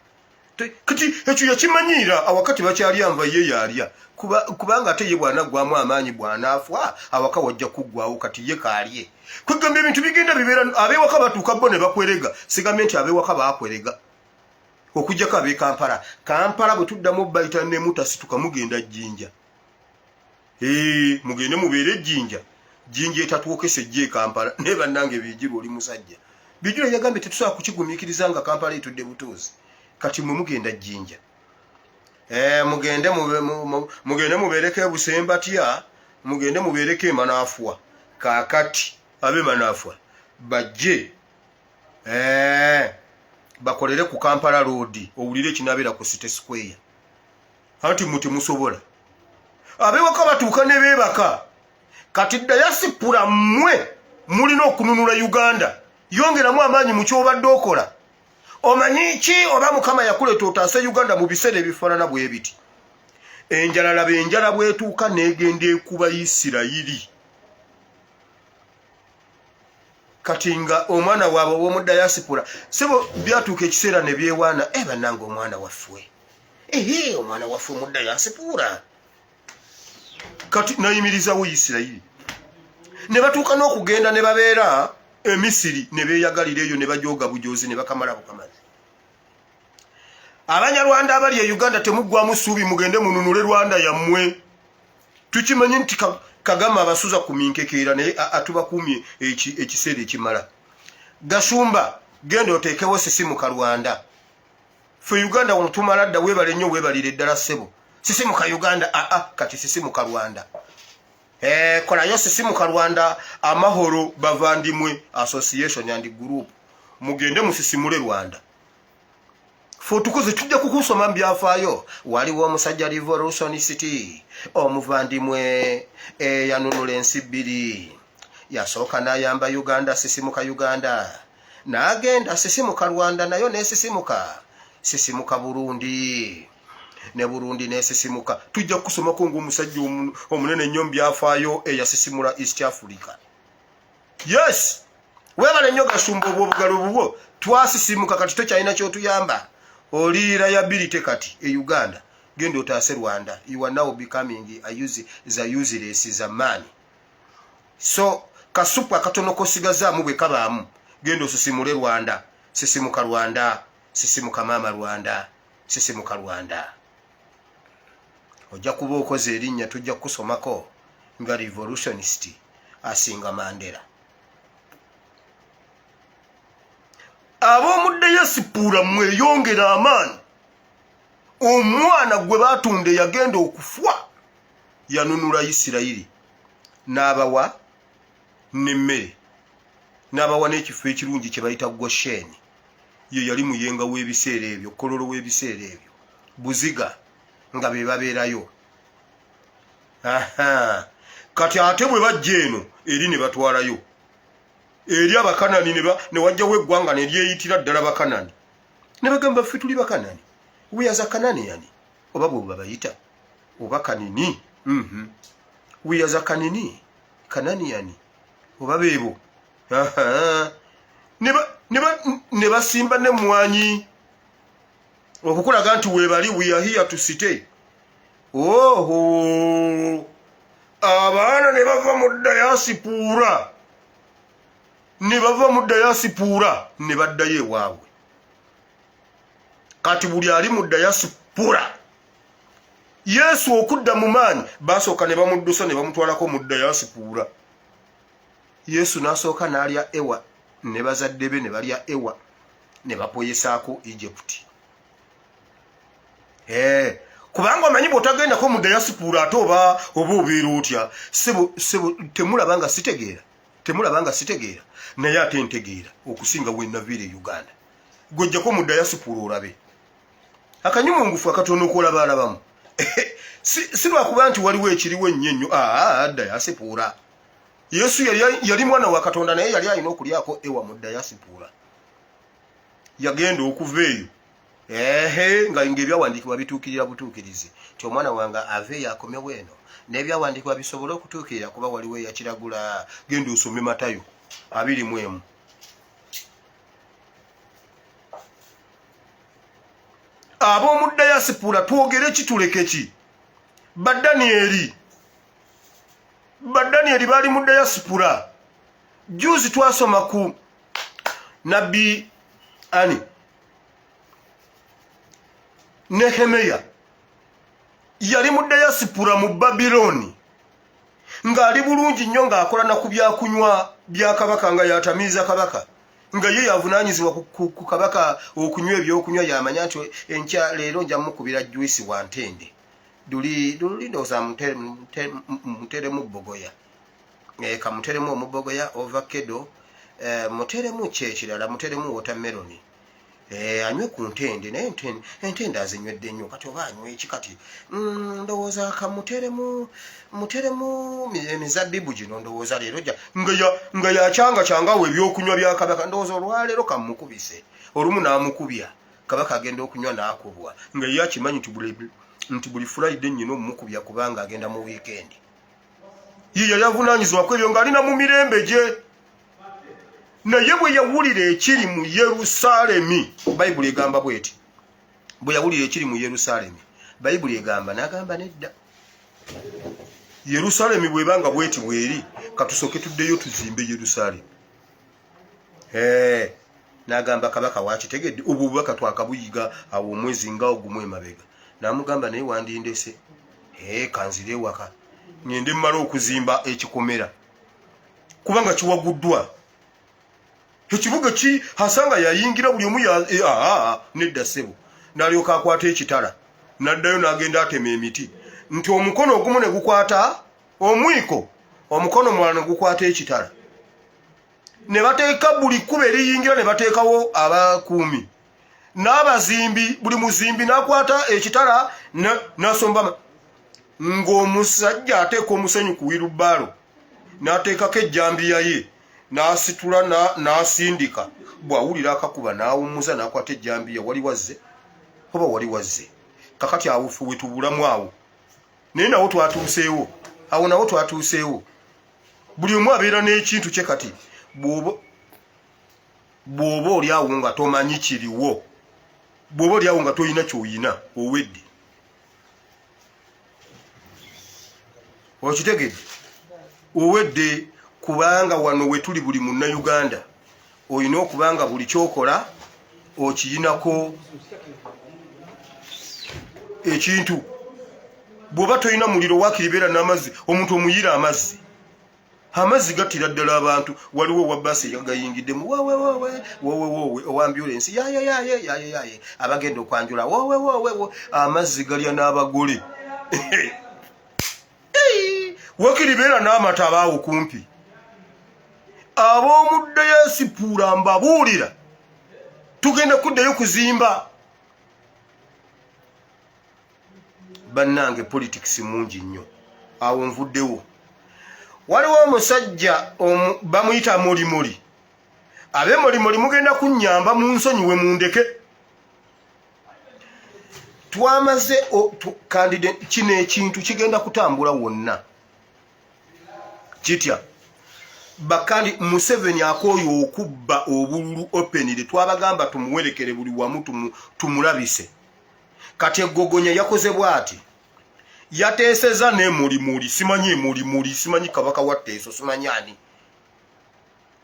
kati ekyo yakimanyiira, awaka tebakyalya nva, ye yalya, kubanga ate ye bw'anaggwamu amaanyi, bw'anaafa, awaka wajja kuggwawo, kati ye kaalye. Kwegamba ebintu bigenda bibeera, ab'ewaka batuuka bo ne bakwerega. Sigambye nti ab'ewaka baakwerega, okuggyako ab'e Kampala. Kampala bwe tuddamu bayita nemutasituka, mugenda Jjinja, mugende mubeere Jjinja. Jjinja etatwokesa ejja e Kampala. Naye bannange, Bijirwa oli musajja. Bijirwa yagambye tetusobola kukigumiikiriza nga Kampala etudde butuuzi. Kati mwe mugenda Jjinja, mugende mugende mubeereko ebusembatya, mugende mubeereko emanaafuwa. Kaakati ab'emanaafuwa bajje, bakolere ku Kampala Road, owulire ekinabeera ku City Square. Anti mwe temusobola, ab'ewaka batuuka ne beebaka. Kati diaspora mmwe mulina okununula Uganda. Yongeramu amaanyi mu kyobadde okola. Omanyi ki oba Mukama yakuleeta otaase Uganda mu biseera ebifaanana bwe biti? Enjala, laba enjala bwetuuka n'egenda ekuba Isirayiri. Kati nga omwana waabwe ow'omu diaspora, sebo, byatuuka ekiseera ne byewaana, e bannange, omwana waffe, ehe, omwana waffe omu diaspora kati nayimirizawo Isirayiri. Ne batuuka n'okugenda ne babeera Emisiri, ne beeyagalira eyo, ne bajooga bujozi, ne bakamala bukamazi. Abanyarwanda abali e Uganda, temuggwamu ssuubi, mugende mununule Rwanda yammwe. Tukimanyi nti Kagame abasuza ku minkekeera, naye atubakuumye ekiseera ekimala. Gashumba, genda oteekewo Sisimuka Rwanda. Fe Uganda wano tumala dda. Weebale nnyo, weebalire ddala ssebo. Sisimuka Uganda, aa, kati Sisimuka Rwanda. Eh, kolayo Sisimuka Rwanda Amahoro Bavandimwe Association and Group, mugende musisimule Rwanda. Fe otukoze, tujja kukusoma mu byafaayo. Waliwo omusajja revolutionist omuvandimwe eyanunula ensi bbiri. Yasooka n'ayamba Uganda, Sisimuka Uganda, n'agenda Sisimuka Rwanda, nayo nesisimuka, Sisimuka Burundi, ne Burundi nesisimuka. Tujja kukusomako ngaomusajja omunene ennyo mu byafaayo eyasisimula East Africa. Yes, weebale nnyo Gasumba, obwo obugalo bubwo. Twasisimuka, kati tokyalina kyotuyamba, oli liability kati e Uganda. Genda otaase Rwanda. You are now becoming a use, za useless za man. So kasupu akatono kosigazaamu bwe kabaamu, genda osisimule Rwanda. Sisimuka Rwanda, sisimuka maama Rwanda, sisimuka Rwanda. Ojja kuba okoze erinnya, tujja kukusomako. nga revolutionist asinga Mandela. Ab'omu dayasipuula mweyongera amaanyi. Omwana gwe baatunda eyagenda okufa yanunula Isirayiri n'abawa n'emmere n'abawa n'ekifo ekirungi kye bayita Gosheni. Ye yali muyenga w'ebiseera ebyo, kololo w'ebiseera ebyo, Buziga nga be babeerayo. Kati ate bwe bajja eno eri ne batwalayo eri Abakanani, ne wajjawo eggwanga ne lyeyitira ddala Bakanani, ne bagamba ffe tuli Bakanani, we are the Kananiani, oba bwe babayita oba Kanini, we are the Kanini, Kananiani, oba beebo ne basimba n'emmwanyi okukulaga nti weebali, we are here to stay. Oho, abaana ne bava mu dayasipuura, ne bava mu dayasipuura ne baddayo ewaabwe. Kati buli ali mu dayasipura, Yesu okudda mu maanyi basooka ne bamuddusa ne bamutwalako mu dayasipuura. Yesu n'asooka n'alya ewa ne bazadde be, ne balya ewa ne bapoyesaako Egypt. Eh, kubanga omanyi bw'otagendako mu dayasipuura ate oba obeera otya? Sebo, sebo, temulaba nga sitegeera? Temulaba nga sitegeera? Naye ate ntegeera okusinga wenaviira e Uganda. Gwejjako mu dayasipuura olabe akanyumungufu akatono okolaba alabamu. Si lwakuba nti waliwo ekiriwo ennyo ennyo. Aa, dayasipuura, Yesu yali mwana wa Katonda, naye yali alina okulyako ewa mu dayasipuura. Yagenda okuva eyo, ehe, nga ngaebyawandiikibwa bituukirira butuukirizi nti omwana wange ava eyo akomewo eno n'ebyawandiikibwa bisobole okutuukirira, kuba waliwo eyakiragula. Genda osome Matayo 21. Ab'omu dayasipula twogere ki, tuleke ki? Badanieri, Badanieri baali mu dayasipula. Juzi twasoma ku nabbi ani, Nehemeya, yali mu dayasipula mu Babiloni ng'ali bulungi nnyo, ng'akola na ku byakunywa bya kabaka, nga yatamiiza kabaka, nga ye yavunaanyizibwa ku kabaka okunywa ebyokunywa. Yamanya nti enkya leero nja mukubira juisi wa ntende, duli duli ndowooza muteremu bogoya, kamuteremu omubogoya, ovakedo, muteremu ki ekirala, muteremu watermelon, anywe ku ntende. Naye entende azinywedde nnyo, kati oba anywe eki? Kati ndowooza kamuteremu, muteremu emizabbibu gino. Ndowooza leero nga yakyanga kyangawo ebyokunywa bya kabaka, ndowooza olwaleero kamukubise olumu. N'amukubya, kabaka agenda okunywa n'akubwa, nga ye akimanyi nti buli Friday nnyina omukubya kubanga agenda mu weekend. Ye yali avunaanyizibwako ebyo ng'alina mu mirembe gye. Naye bwe yawulira ekiri mu Yerusaalemi, Bayibuli egamba bweti, bwe yawulira ekiri mu Yerusaalemi, Bayibuli egamba n'agamba nedda, Yerusaalemi bw'eba nga bweti bweri, katusooke tuddeyo tuzimbe Yerusaalemi. N'agamba kabaka, wakitegedde obwo obubaka twakabuyiga awo omwezi nga ogumu emabega. N'amugamba, naye wandindese kanzire ewaka ngende mmale okuzimba ekikomera, kubanga kiwaguddwa ekibuga ki hasanga yayingira buli omu. Nedda ssebo. N'alyoka akwata ekitala n'addayo n'agenda atema emiti, nti omukono ogumu ne gukwata omwiko, omukono omulala ne gukwata ekitala, ne bateeka buli kkubo eriyingira, ne bateekawo abakuumi n'abazimbi, buli muzimbi n'akwata ekitala n'asomba, ng'omusajja ateeka omusenyu ku wheelbarrow n'ateekako ejjambiya ye n'asitula n'asindika. Bw'awulira akakuba n'awummuza n'akwata ejjambiya, wali wazze oba wali wazze. Kakati awo ffe wetubulamu awo, naye nawo twatuuseewo, awo nawo twatuuseewo. Buli omu abeera n'ekintu kye. Kati bw'oba oli awo nga tomanyi kiriwo, bw'oba oli awo nga tolina ky'oyina, owedde. Okitegedde? Owedde, kubanga wano we tuli buli Munnayuganda olina okuba nga buli kyokola okiyinako ekintu. Bw'oba tolina muliro waakiri beera n'amazzi, omuntu omuyira amazzi. Amazzi gattira ddala abantu. Waliwo owa bbaasi eyagayingiddemu, wowe wowe wowe wowe, owa ambulensi yaye yaye yaye yaye, abagenda okwanjula wowe wowe wo. Amazzi galya n'abagole. Wakiri beera n'amata abaawo kumpi. Ab'omu dayasipuula mbabuulira, tugenda kuddayo kuzimba. Bannange, politics mungi nnyo. Awo nvuddewo. Waliwo omusajja bamuyita Molimoli. Abe Molimoli mugenda kunnyamba, munsonyiwe, mundeke. Twamaze candidate. Kino ekintu kigenda kutambula wonna kitya? Bakandi Museveni akooye okubba obululu openly. Twabagamba tumuwerekere buli wamu, tumulabise. Kati eggogonya yakoze bw'ati, yateeseza nemulimuli, simanyi emulimuli, simanyi kabaka wa Teeso, simanyi ani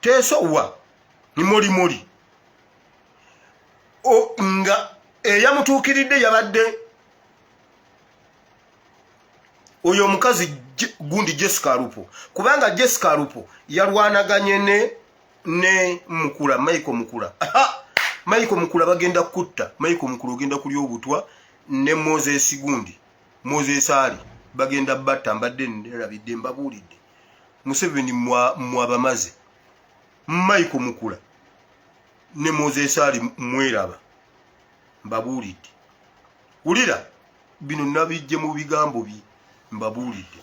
Teeso wa nimulimuli, nga eyamutuukiridde yabadde oyo omukazi gundi Jessica Alupo, kubanga Jessica Alupo yalwanaganye ne Mukula, Michael Mukula. Michael Mukula bagenda kutta. Michael Mukula ogenda kulya obutwa ne Moses gundi, Moses Ali, bagenda batta. Mbadde nerabidde, mbabuulidde. Museveni mwabamaze. Michael Mukula ne Moses Ali mweraba, mbabuulidde. Wulira bino, nabijje mu bigambo bye, mbabuulidde.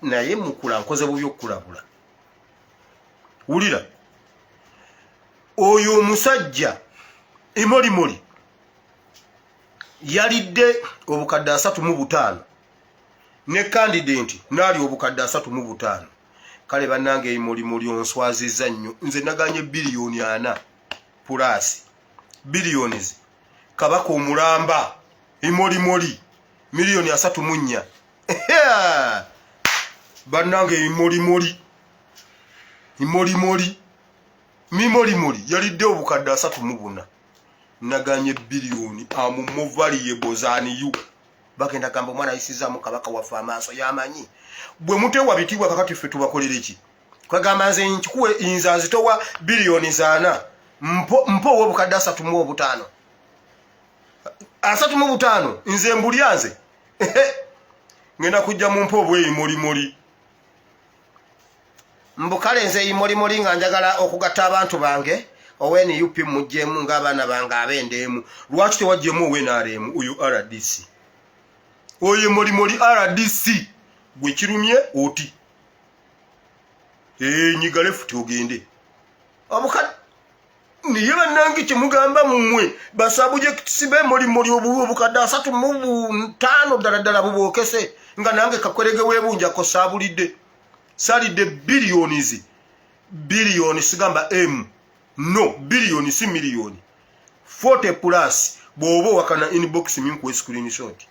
Naye Mukula nkoze bubi okukulabula. Wulira, oyo omusajja emolimoli yalidde obukadde 35 ne candidate naali obukadde 35. Kale bannange, emolimoli onswaziza nnyo. Nze naganye 4 biliyoni plus billions, kabaka omulamba emolimoli miliyoni 34. Bannange, emolimoli, imolimoli, mimolimoli yalidde obukadde 34, naganye biliyoni. Am more valuable than you. Bagenda gamba omwana ayisizaamu kabaka waffe amaaso, yamanyi bwe mutewa bitiibwa. Kakati ffe tubakolere ki? Kwegamba nze nkikuwe, nze azitowa biliyoni 4, mpo ow'obukadde 35, 35, nze mbulya. Nze ngenda kujja mu mpa obweyimolimoli. Mbukale nze imolimoli nga njagala okugatta abantu bange. Owe NUP muggyemu ng'abaana bange ab'endeemu. Lwaki tewaggyemu owe NRM? Oyo RDC, oyo molimoli RDC gwe kirumye oti nyiga left ogende obukadde. Niye bannange, kyemugamba mumwe ba subjects bemolimoli, obukadde 35 ddala ddala bubookese nga nange kakwerege weebunjako. Saabulidde, salidde billions, biliyoni, sigamba m, no, biliyoni, si miliyoni, 40 plus. Bw'oba owakana, inbox me nkuwe screenshot.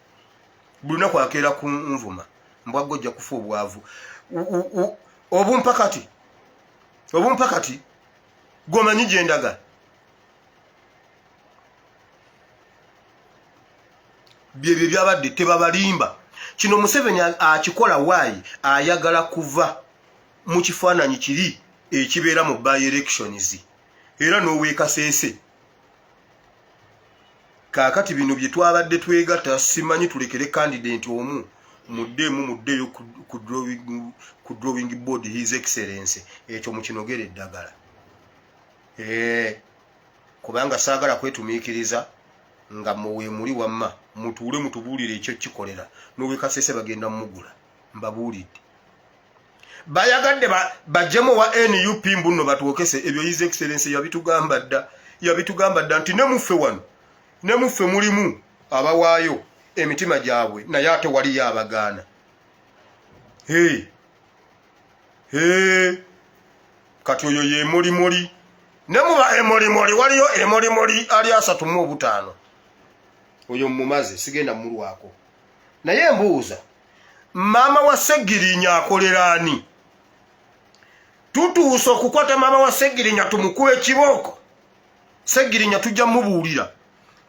Buli lunaku akeera ku nvuma, mbwagga ojja kufa obwavu. Obumpakati, obumpakati gwomanyi gyendaga byebyo byabadde tebabalimba. Kino Museveni akikola waayi ayagala kuva mu kifaananyi kiri ekibeera mu by elections era n'oweekaseese. Kaakati bino bye twabadde twegatta, simanyi tulekere candidate omu, muddeemu, muddeeyo ku drawing board. His Excellence, ekyo mukinogera eddagala, kubanga saagala kwetumiikiriza nga muweemuli. Wamma mutuule mutubuulire ekyo kikolera n'owekasese bagenda mugula. Mbabuulidde, bayagadde bajjemu wa NUP mbuno batwokese. Ebyo His Excellence yabitugamba dda, yabitugamba dda nti ne muffe wano, ne muffe mulimu abawaayo emitima gyabwe, naye ate waliyo abagaana. Hey. Hey. Kati oyo ye mulimuli, ne muba emolimoli waliyo emolimoli ali 35, oyo mumaze, sigenda mulwako. Naye mbuuza, maama wa Segirinya akolera ani? Tutuuse okukwata maama wa Segirinya tumukuba ekibooko. Segirinya tujja mubuulira.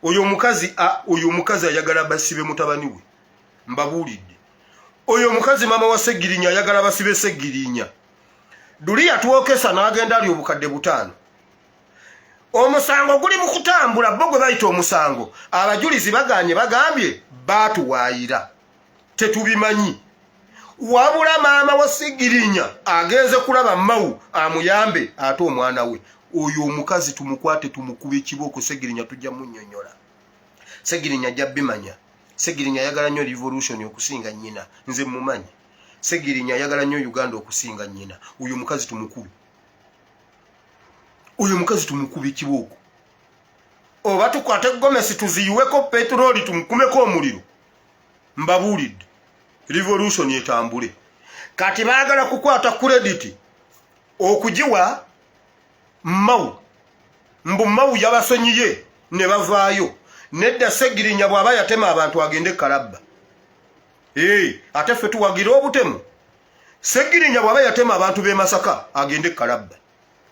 Oyo omukazi, oyo omukazi ayagala basibe mutabani we. Mbabuulidde. Oyo omukazi maama wa Segirinya ayagala basibe Segirinya. Duli yatwokesa n'agenda ali obukadde 5. Omusango guli mu kutambula, bo gwe bayita omusango. Abajulizi baganye, bagambye baatuwaayira, tetubimanyi. Wabula maama wa Segirinya agenze kulaba Mawu amuyambe ate omwana we. Oyo omukazi tumukwate tumukube kibooko. Segirinya tujja munnyonnyola. Segirinya ajja bimanya. Segirinya ayagala nnyo revolution okusinga nnyina. Nze mumanyi. Segirinya ayagala nnyo Uganda okusinga nnyina. Oyo omukazi tumukube. Oyo omukazi tumukube kibooko. Oba tukwate gomesi tuziyiweko petroli tumukumeko omuliro. Mbabuulidde, revolution etambule. Kati baagala kukwata credit okugiwa Mawu, mbu Mawu yabasonyiye ne bavaayo. Nedda, Segirinya bw'aba yatema abantu agende Kalabba. Ee, ate ffe tuwagira obutemu? Segirinya bw'aba yatema abantu b'e Masaka agende Kalabba,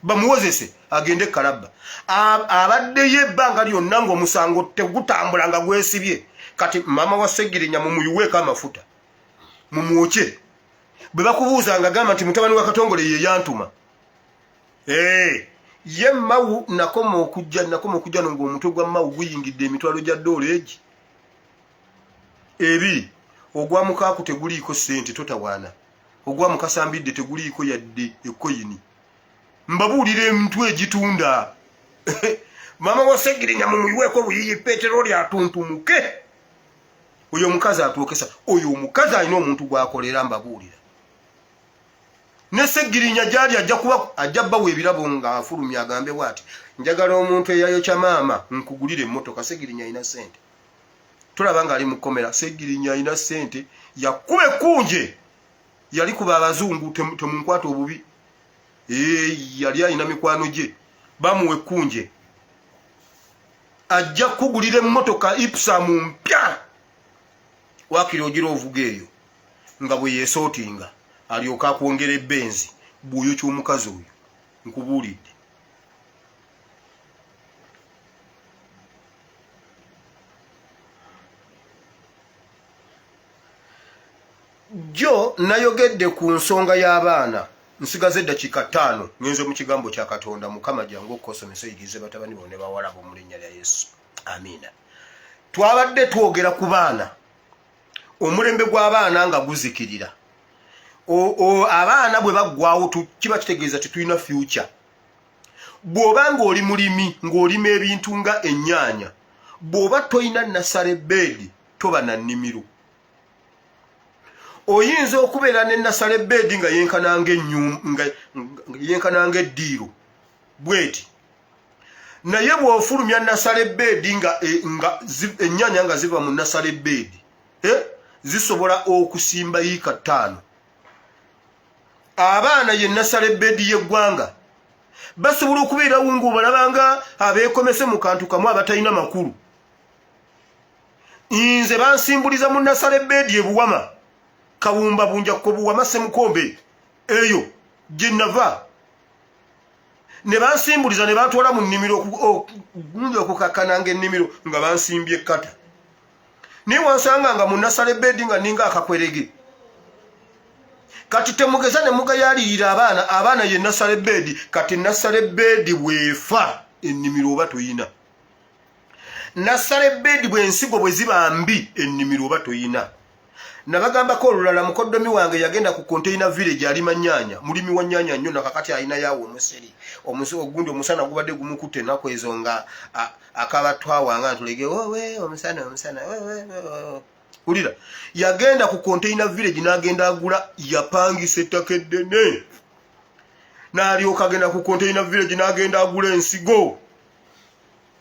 bamuwozese agende Kalabba. Abaddeyo ebbanga lyonna ng'omusango tegutambula nga gwesibye. Kati maama wa Segirinya mumuyiweeko amafuta, mumwokye. Bwe bakubuuza nga gamba nti mutabani wa Katongole ye yantuma. Ye Mawu nakoma okujja, nakoma okujja no ng'omutwe gwa Mawu guyingidde emitwalo gya ddoola egi 2. Ogwa Mukaaku teguliiko ssente, totawaana. Ogwa Mukasambidde teguliiko yadde ekoyini. Mbabuulira emitwe egitunda. Maama wa Segirinya mumuyiweeko obuyiyi peteroli atuntumuke. Oyo omukazi atwokesa. Oyo omukazi alina omuntu gw'akolera, mbabuulira. Ne Segirinya gyali ajja kuba ajja bawa ebirabo ng'afulumya agambe bw'ati, njagala omuntu eyayokya maama nkugulire emmotoka. Segirinya alina ssente, tulaba ng'ali mu kkomera. Segirinya alina ssente, yakuba ekkunje, yali kuba abazungu, temunkwata obubi. Yali alina mikwano gye bamuwa ekkunje, ajja kukugulira emmotoka Ipsum mpya, waakiri ogira ovuga eyo nga bwe yeesootinga, alyoka akwongera ebbenzi bw'oyokya omukazi oyo. Nkubuulidde. Jjo nayogedde ku nsonga y'abaana. Nsigaze eddakiika 5, ngenze mu kigambo kya Katonda. Mukama jangu okukosomesa, oyigirize batabani bo ne bawala bo mu linnya lya Yesu, amiina. Twabadde twogera ku baana, omulembe gw'abaana nga guzikirira. Abaana bwe baggwawo kiba kitegeeza tetulina future. Bw'oba ng'oli mulimi ng'olima ebintu nga ennyaanya, bw'oba tolina nursery bed toba na nnimiro. Oyinza okubeera ne nursery bed nga yenkana ng'eddiiro bweti, naye bw'ofulumya nursery bed nga ennyaanya nga ziva mu nursery bed, zisobola okusimba yiika 5. Abaana ye nursery bed y'eggwanga. Basobola okubeerawo ng'obalabanga abeekomese mu kantu kamu abatalina makulu. Nze bansimbuliza mu nursery bed e Buwama, Kawumba, Bunjakko, Buwama, Semukombe, eyo gye nava ne bansimbuliza ne bantwala mu nnimiro gundi okukakkananga ennimiro nga bansimbye ekkata. Naye wansanga nga mu nursery bed nga ninga akakwerege. Kati temugeza ne mugayalirira abaana. Abaana ye nursery bed. Kati nursery bed bw'efa, ennimiro oba toyina. Nursery bed bw'ensigo bwe ziba mbi, ennimiro oba toyina. Nabagambako olulala, mukoddomi wange yagenda ku Container Village, alima nnyaanya, mulimi wa nnyaanya nnyo. Nakakati alina yawo omusiri ogundi. Omusana gubadde gumukutte ennaku ezo nga akabatwawanga ntulege owe omusana omusana. Wulira, yagenda ku Container Village n'agenda agula, yapangisa ettaka eddene, n'alyoka agenda ku Container Village n'agenda agula ensigo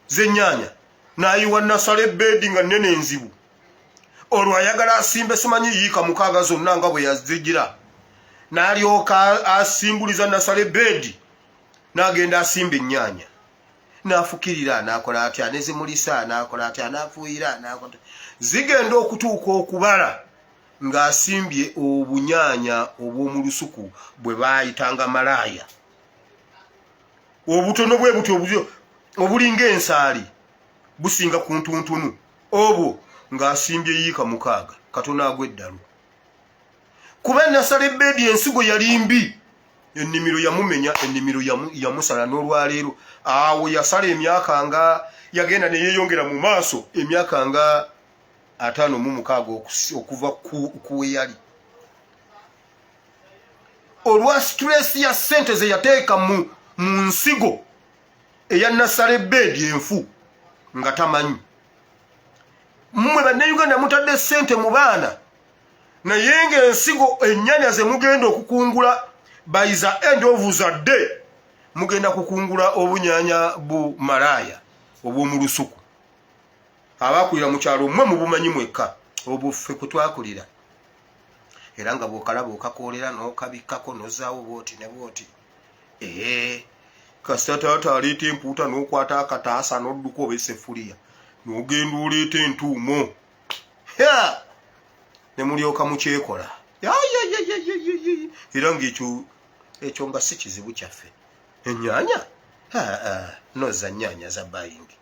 z'ennyaanya n'ayiwa nursery bed nga nnene enzibu. Olwo ayagala asimbe simanyi yiika 6 zonna nga bwe yazigira, n'alyoka asimbuliza nursery bed n'agenda asimba ennyaanya, n'afukirira, n'akola atya, nezimulisa, n'akola atya, n'afuuyira, n'akola. Zigenda okutuuka okubala ng'asimbye obunyaanya obw'omu lusuku bwe baayitanga malaaya, obutono bwe butyo obulinga ensaali, businga ku ntuntunu obwo, ng'asimbye yiika 6. Katono agwa eddalu. Kuba nursery bed ensigo yali mbi, ennimiro yamumenya, ennimiro yamusala. N'olwaleero awo yasala emyaka nga yagenda neyeyongera mu maaso emyaka nga 56 okuva kuweyali olwa stress ya sente ze yateeka mu nsigo eya nursery bed enfu nga tamanyi. Mmwe Bannayuganda mutadde sente mu baana, naye ng'ensigo ennyanya ze mugenda okukungula by the end of the day, mugenda kukungula obunyanya bu malaaya obw'omu lusuku. Abakulira mu kyalo mmwe mubumanyi mwekka obuffe kwe twakulira, era nga bw'okalaba okakoolera n'okabikkako n'ozaawo bwoti ne bwoti. Ee, kasita taata aleeta empuuta, n'okwata akataasa n'odduka oba essefuliya n'ogenda oleeta entuumo ne mulyoka mukyekola. Era ng'ekyo ekyo nga si kizibu kyaffe. Ennyanya noza nnyanya za bayingi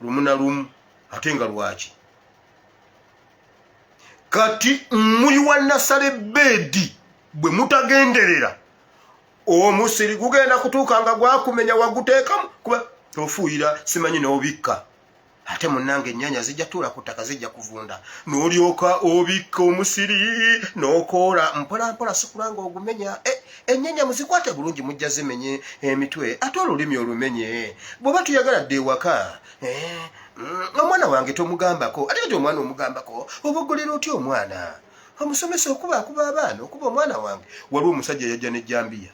lumu na lumu, ate nga lwaki kati muyiwa nursery bed? Bwe mutagenderera, omusiri gugenda kutuuka nga gwakumenya. Waguteekamu kuba tofuuyira, simanyi n'obikka, ate munnange ennyanya zijja tuula ku ttaka, zijja kuvunda. N'olyoka obikka omusiri n'okoola mpola mpola, sikula nga ogumenya. Ennyanya muzikwate bulungi, mujja zimenye emitwe, ate olulimi olumenye. Bw'oba tuyagala dde ewaka, omwana wange tomugambako, ate kati omwana omugambako, obogolera otya omwana? Omusomesa okuba akuba abaana, okuba omwana wange. Waliwo omusajja yajja nejjambiya,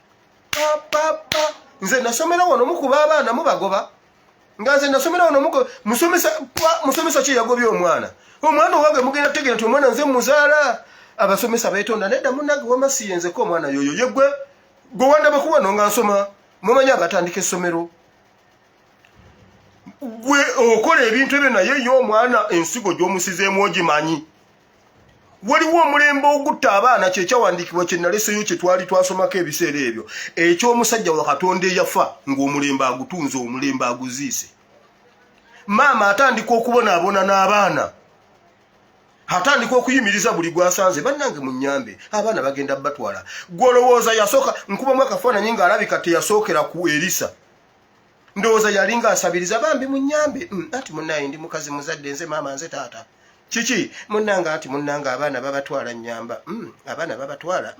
papapa. Nze nasomera wano, mukuba abaana, mubagoba. Nga nze nasomera wano, musomesa, musomesa ki yagobye omwana? Omwana owange mugenda tegeera nti omwana nze muzaala. Abasomesa beetonda, nedda munnange, wamasiye nzeko omwana yoyo yegwe gwe wandabako wano nga nsoma. Mumanyi abatandika essomero, gwe okola ebintu ebyo, naye ye omwana ensigo gy'omusizeemu ogimanyi. Waliwo omulembe ogutta abaana. Kyekyawandiikibwa kye naleseyo kye twali twasomako ebiseera ebyo, ekyomusajja wa Katonda eyafa ng'omulembe agutunze, omulembe aguziise. Maama atandika okubonaabona n'abaana, atandika okuyimiriza buli gwasanze, "Bannange munyambe, abaana bagenda batwala." Gwolowooza yasooka nkubamu akafaananyi ng'alabika teyasookera ku Erisa. Ndowooza yalinga asabiriza, "Bambi munyambe, anti munnaye ndi mukazi muzadde, nze maama, nze taata, kiki munnange, anti munnange abaana babatwala, nyamba, abaana babatwala.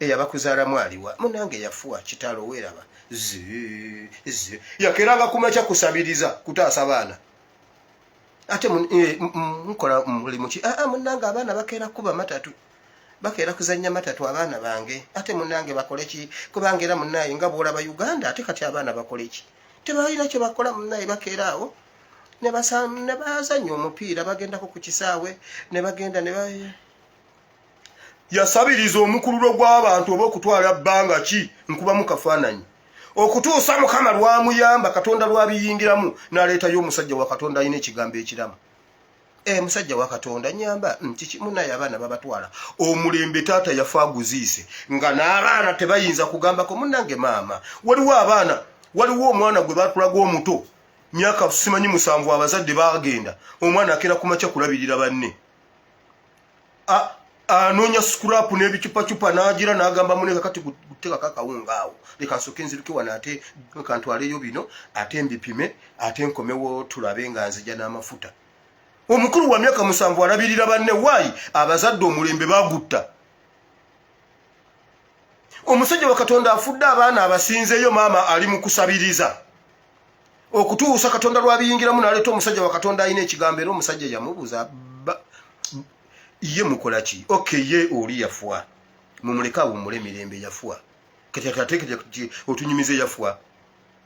Eyabakuzaalamu aliwa? Munnange yafuwa." Kitalo, weeraba zi yakeranga kumakya kusabiriza kutaasa baana. Ate nkola mulimu ki? Aa, munnange abaana bakeera kuba matatu, bakeera kuzannya matatu abaana bange. Ate munnange bakole ki? Kubanga era munnaye nga bwolaba Uganda, ate kati abaana bakole ki? Tebalina kye bakola munnaye, bakeera awo ne bazannya omupiira, bagendako ku kisaawe ne bagenda ne yasabiriza omukululo gw'abantu oba okutwala bbanga ki. Nkubamu kafaananyi okutuusa Mukama lwamuyamba, Katonda lwabiyingiramu n'aleetayo omusajja wa Katonda alina ekigambo ekiramu. Musajja wa Katonda, nyamba. Kiki munaye, abaana babatwala." Omulembe taata yafa aguziise, nga n'abaana tebayinza kugambako, "Munnange maama." Waliwo abaana, waliwo omwana gwe batulaga omuto, myaka simanyi 7, abazadde bagenda, omwana akera kumakya kulabirira banne, anoonya scrap n'ebicupacupa n'agira n'agamba mune, "Kakati guteekako akawunga awo, leka nsooke nziruke wano, ate kantwaleyo bino, ate mbipime, ate nkomewo tulabe nga nzija n'amafuta." Omukulu wa myaka 7 alabirira banne. Waayi abazadde omulembe bagutta. Omusajja wa Katonda afudde, abaana abasinzeeyo, maama ali mu kusabiriza okutuusa Katonda lwabiyingiramu n'aleeta omusajja wa Katonda alina ekigambo. Era omusajja yamubuuza, "Ye mukola ki?" Ok, ye oli yafuwa, mumuleke awummule emirembe, yafuwa. Kati ate otunyumize yafuwa,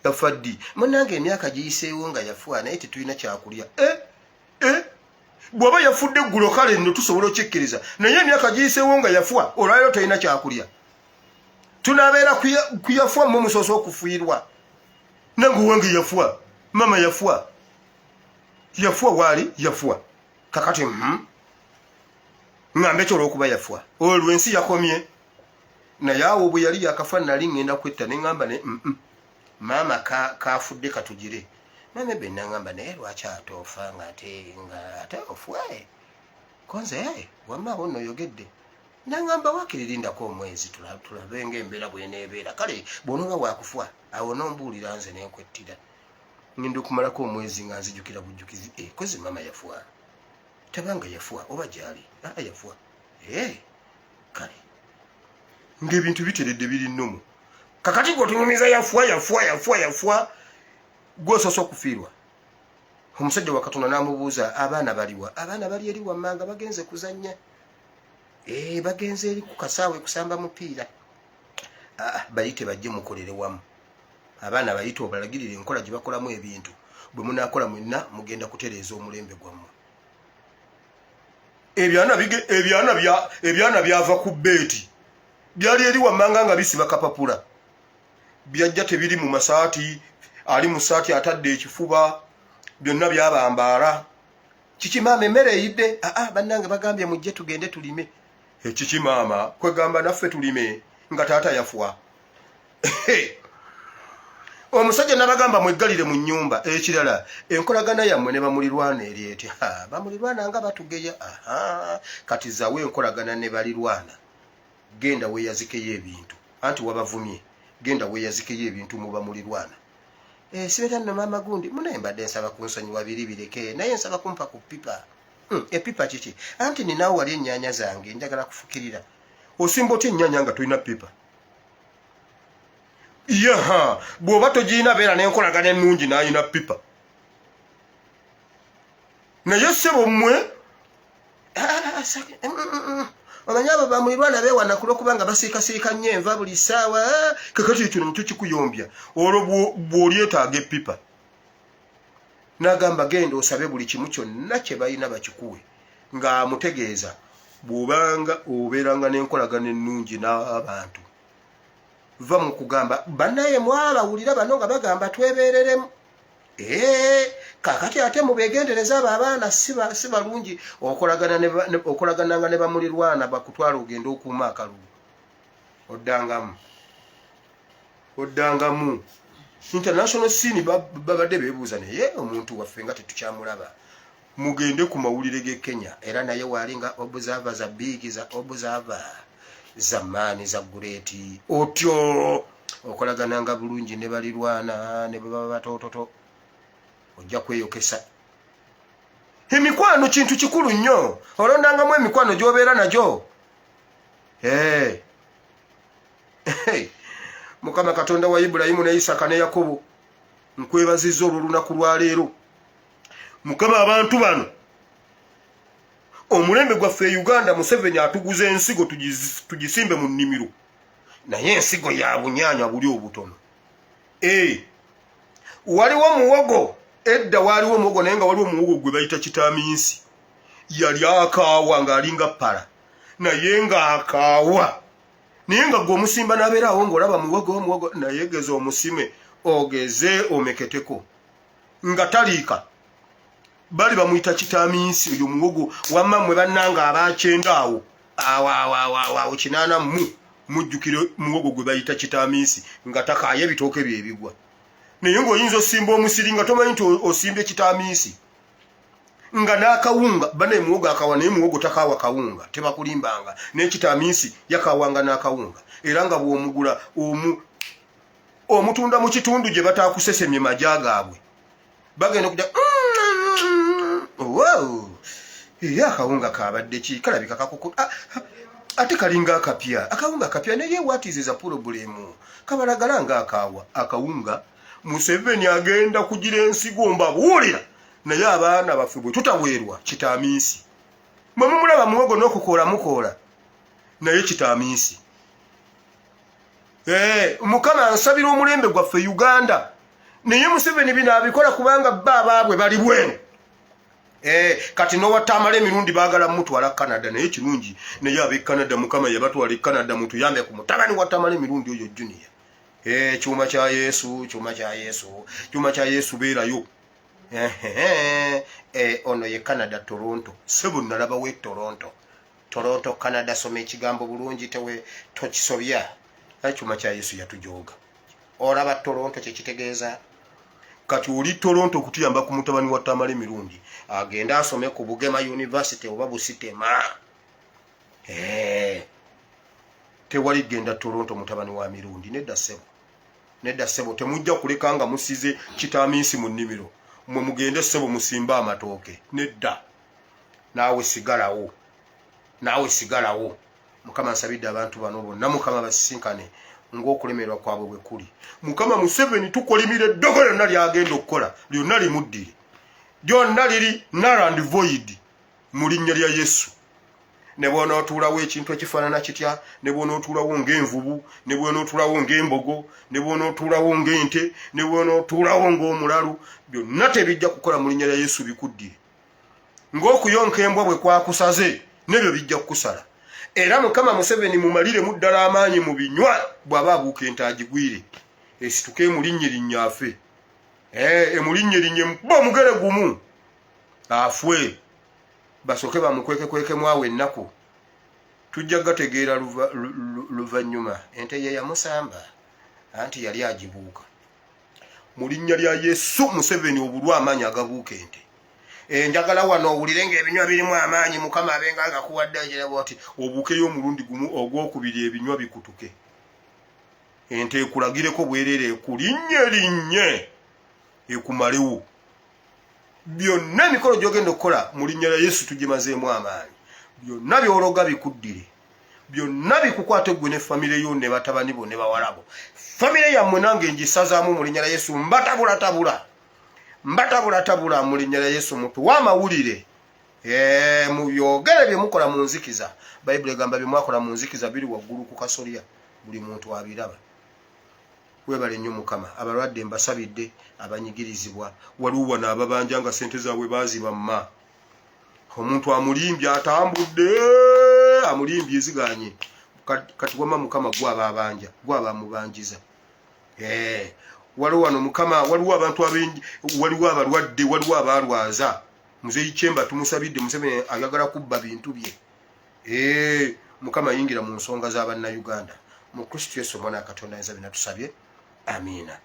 yafa ddi? "Munange emyaka giyiseewo nga yafuwa, naye tetulina kyakulya." Eh, eh, bw'aba yafudde eggulo, kale nno tusobola okikkiriza, naye emyaka giyiseewo nga yafuwa, olwaliro tolina kyakulya, tunabeera kuyafuwa? Mmwe musoose okufiirwa. Nange owange yafuwa, mama yafuwa, yafuwa waali yafuwa. Kakati ŋŋambe ki olw'okuba yafuwa? Olwo ensi yakomye. Naye awo bwe yali yakafa, nali ŋŋenda kwetta, ne ŋŋamba ne maama kafudde katugire. Maama ebe naŋŋamba, "Naye lwaki ate ofa nga ate nga ate ofwe?" Konze wamma awo nno oyogedde. Nangamba wakiri lindako omwezi tulabe ng'embeera bweneebeera. Kale bw'onooba wakufa awo nombuulira nze nenkwettira. Ngenda okumalako omwezi nga nzijukira bujjukizi, kozi maama yafa, tabanga yafa oba gyali? Aa, yafa. Kale ng'ebintu biteredde, biri nnomu. Kakati gwe otunyumiza yafa, yafa, yafa, yafa, gwe osoose okufiirwa omusajja wa Katonda. N'amubuuza, "Abaana baliwa?" "Abaana bali eri wammanga, bagenze kuzannya, bagenze eri ku kasaawe kusamba mupiira." "Ah, bayite bajje mukolere wamu. Abaana bayite obalagirire enkola gye bakolamu ebintu. Bwe munaakola mwenna mugenda kutereeza omulembe gwammwe." Ebyana byava ku beeti, byali eri wammanga nga bisiba kapapula. Byajja tebiri mu masaati, ali mu saati atadde ekifuba, byonna byabambaala. "Kiki maama, emmere eyidde?" "Aa, bannange bagambye mujje tugende tulime." "Ekiki maama, kwegamba naffe tulime nga taata yafa?" Omusajja nabagamba, "Mweggalire mu nnyumba. Ekirala, enkolagana yammwe ne bamulirwana eri etya?" "Bamulirwana nga batugeya." "Aha, kati zawo enkolagana ne balirwana. Genda weeyazikeyo ebintu, anti wabavumye. Genda weeyazikeyo ebintu mu bamulirwana." "Sibeera nno maama gundi munaye, mbadde nsaba kunsonyiwa, biri bireke, naye nsaba kumpa ku pipa." "Epipa kiki?" "Anti ninawo wali ennyaanya zange, njagala kufukirira." Osimba otya ennyaanya nga tolina pipa? Yaha, bw'oba togirina, beera n'enkolagana ennungi n'ayina pipa. Naye ssebo mmwe, omanyi abo bamulirwana beewana kulwokubanga basiikasiika nnyo enva buli ssaawa. Kakati ekyo nakyo kikuyombya, olwo bw'olyetaaga epipa. N'agamba, "Genda osabe buli kimu kyonna kye balina bakikuwe," ng'amutegeeza bw'obanga obeeranga n'enkolagana ennungi n'abantu. Va mu kugamba bannaye mwabawulira bano nga bagamba twebeereremu. Ee, kakati ate mubegendereza, abo abaana si balungi. Okolagananga ne bamulirwana bakutwala ogende okuuma akalulu. Oddangamu, oddangamu. International scene babadde beebuuza, naye omuntu waffe nga tetukyamulaba. Mugende ku mawulire g'e Kenya, era naye waali nga observer za big, za observer za maani, za great. Otyo okolagananga bulungi ne balirwana ne bwe baba batoototo, ojja kweyokesa. Emikwano kintu kikulu nnyo, olondangamu emikwano gy'obeera nagyo. Hey. Hey. Mukama Katonda wa Ibulayimu ne Isaka ne Yakobo, nkwebazizza olw'olunaku lwaleero. Mukama, abantu bano, omulembe gwaffe e Uganda, Museveni atuguza ensigo tugisimbe mu nnimiro, naye ensigo ya bunyaanya buli obutono. Ee, waliwo muwogo edda, waaliwo muwogo, naye nga waliwo muwogo gwe bayita kitaminsi. Yali akaawa ng'alinga ppala, naye ng'akaawa, naye nga gwe omusimba n'abeeraawo ng'olaba muwogo muwogo, naye geza omusime, ogeze omeketeko, nga taliika. Bali bamuyita kitaminsi oyo muwogo. Wamma mmwe bannanga abakyenda awo awo awo awo awo awo 80 mu mujjukire muwogo gwe bayita kitaminsi, nga takaaya, ebitooke bye ebigwa. Naye ng'oyinza osimba omusiri nga tomanyi nti osimbye kitaminsi, nga n'akawunga banaye muwogo akawa, naye muwogo takaawa kawunga, tebakulimbanga. Naye kitaminsi yakawanga n'akawunga, era nga bw'omugula omu omutunda mu kitundu gye bataakusesemye maja gaabwe, bagenda okujja, "Wow, era akawunga kabadde ki? Kalabika kakuku, ate kalinga akapya, akawunga akapya. Naye what is the problem? Kabalagala nga akaawa akawunga." Museveni agenda kugira ensigo, mbabuulira, naye abaana baffe bwe tutaweerwa kitaminsi. Mwe mumulaba muwogo n'okukoola mukoola, naye kitaminsi. Mukama, nsabira omulembe gwaffe Uganda. Naye Museveni bino abikola kubanga ba abaabwe bali bweru. Kati nowatamala emirundi baagala mutwala Canada, naye kirungi, naye ab'e Canada, Mukama yabatwala e Canada, mutuyambe ku mutabani watamala emirundi oyo junior. Kyuma kya Yesu, kyuma kya Yesu, kyuma kya Yesu, beerayo. Ono ye Canada, Toronto. Sebo, nalabawo e Toronto, Toronto, Canada. Soma ekigambo bulungi, tewe tokisobya. Ekyuma kya Yesu yatujooga. Olaba Toronto kyekitegeeza? Kati oli Toronto okutuyamba ku mutabani wa Tamala emirundi agende asome ku Bugema University oba Busitema. Tewali genda Toronto, mutabani wa Mirundi. Nedda ssebo, nedda ssebo. Temujja kuleka nga musize kitaminsi mu nnimiro. Mwe mugende ssebo musimbe amatooke. Nedda, naawe sigalawo, naawe sigalawo. Mukama, nsabidde abantu bano bonna. Mukama, basisinkane ng'okulemerwa kwabwe bwe kuli. Mukama, Museveni tukolimira eddogo lyonna lyagenda okukola, lyonna limuddire, lyonna liri null and void mu linnya lya Yesu. Ne bw'onootuulawo ekintu ekifaanana kitya, ne bw'onootuulawo ng'envubu, ne bw'onootuulawo ng'embogo, ne bw'onootuulawo ng'ente, ne bw'onootuulawo ng'omulalu, byonna tebijja kukola mu linnya lya Yesu. Bikuddire ng'okuyonka embwa bwe kwakusaze, nebyo bijja kukusala. Era Mukama, Museveni mumaliremu ddala amaanyi mu binywa. Bw'aba abuuka ente agigwire, esituke emulinnyerinnya afe. Emulinnyerinnye mukuba omugere gumu afwe, basooke bamukwekekwekemu awo ennaku. Tujja gategeera luvannyuma. Ente ye yamusamba anti yali agibuuka. Mu linnya lya Yesu, Museveni obulwa amaanyi agabuuka ente. Njagala wano owulire ng'ebinywa birimu amaanyi. Mukama abenga nga kuwadde ekirabo nti obuukeyo omulundi gumu, ogwokubiri ebinywa bikutuke, ente ekulagireko bwereere, ekulinnye linnye ekumalewo. Byonna emikolo gyogenda okukola, mu linnya lya Yesu tugimazeemu amaanyi. Byonna byologa bikuddire, byonna bikukwate gwe ne famire yo ne batabani bo ne bawalabo. Famire yammwe nange ngisazaamu mu linnya lya Yesu. Mbatabulatabula, mbatabulatabula mu linnya lya Yesu. Mutuwe amawulire, mubyogere bye mukola mu nzikiza. Bayibuli egamba bye mwakola mu nzikiza biri waggulu ku kasolya, buli muntu abiraba. Webale nnyo Mukama. Abalwadde mbasabidde, abanyigirizibwa. Waliwo wano ababanja nga sente zaabwe baazibamma. Omuntu amulimbye, atambudde, amulimbye, eziganye. Kati wama Mukama, gwaba abanja, gwaba amubanjiza. Waliwo wano Mukama, waliwo abantu abengi, waliwo abalwadde, waliwo abalwaza. Muzeyi Kyemba tumusabidde. Museveni ayagala kubba bintu bye. Mukama, yingira mu nsonga z'abannayuganda. Mu Kristo Yesu omwana wa Katonda nza bina tusabye, amiina.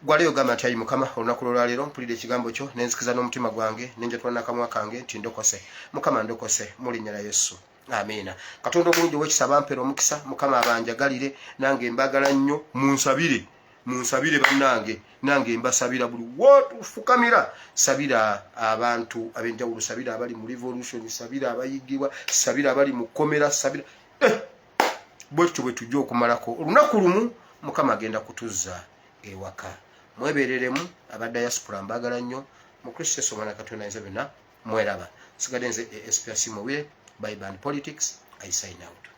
Gwaleyo gamba nti, ayi Mukama, olunaku lwolwaleero mpulira ekigambo kyo, nenzikiza n'omutima gwange, nenjatula nakamwa kange nti ndokose. Mukama, ndokose mu linnya lya Yesu, amiina. Katonda omulungi owekisa bampera omukisa. Mukama abanjagalire, nange mbagala nnyo. Munsabire, munsabire bannange, nange mbasabira. Buli wotufukamira, sabira abantu ab'enjawulo, sabira abali mu revolution, sabira abayigibwa, sabira abali mu kkomera, sabira. Bwe tutyo bwe tujja okumalako olunaku lumu. Mukama agenda kutuzza ewaka. Mwebereremu aba diaspora, mbagala nnyo mu Kristo Yesu omwana Katonda nze byonna. Mweraba, sigadde nze ASPRC Mubire, Bible and Politics. I sign out.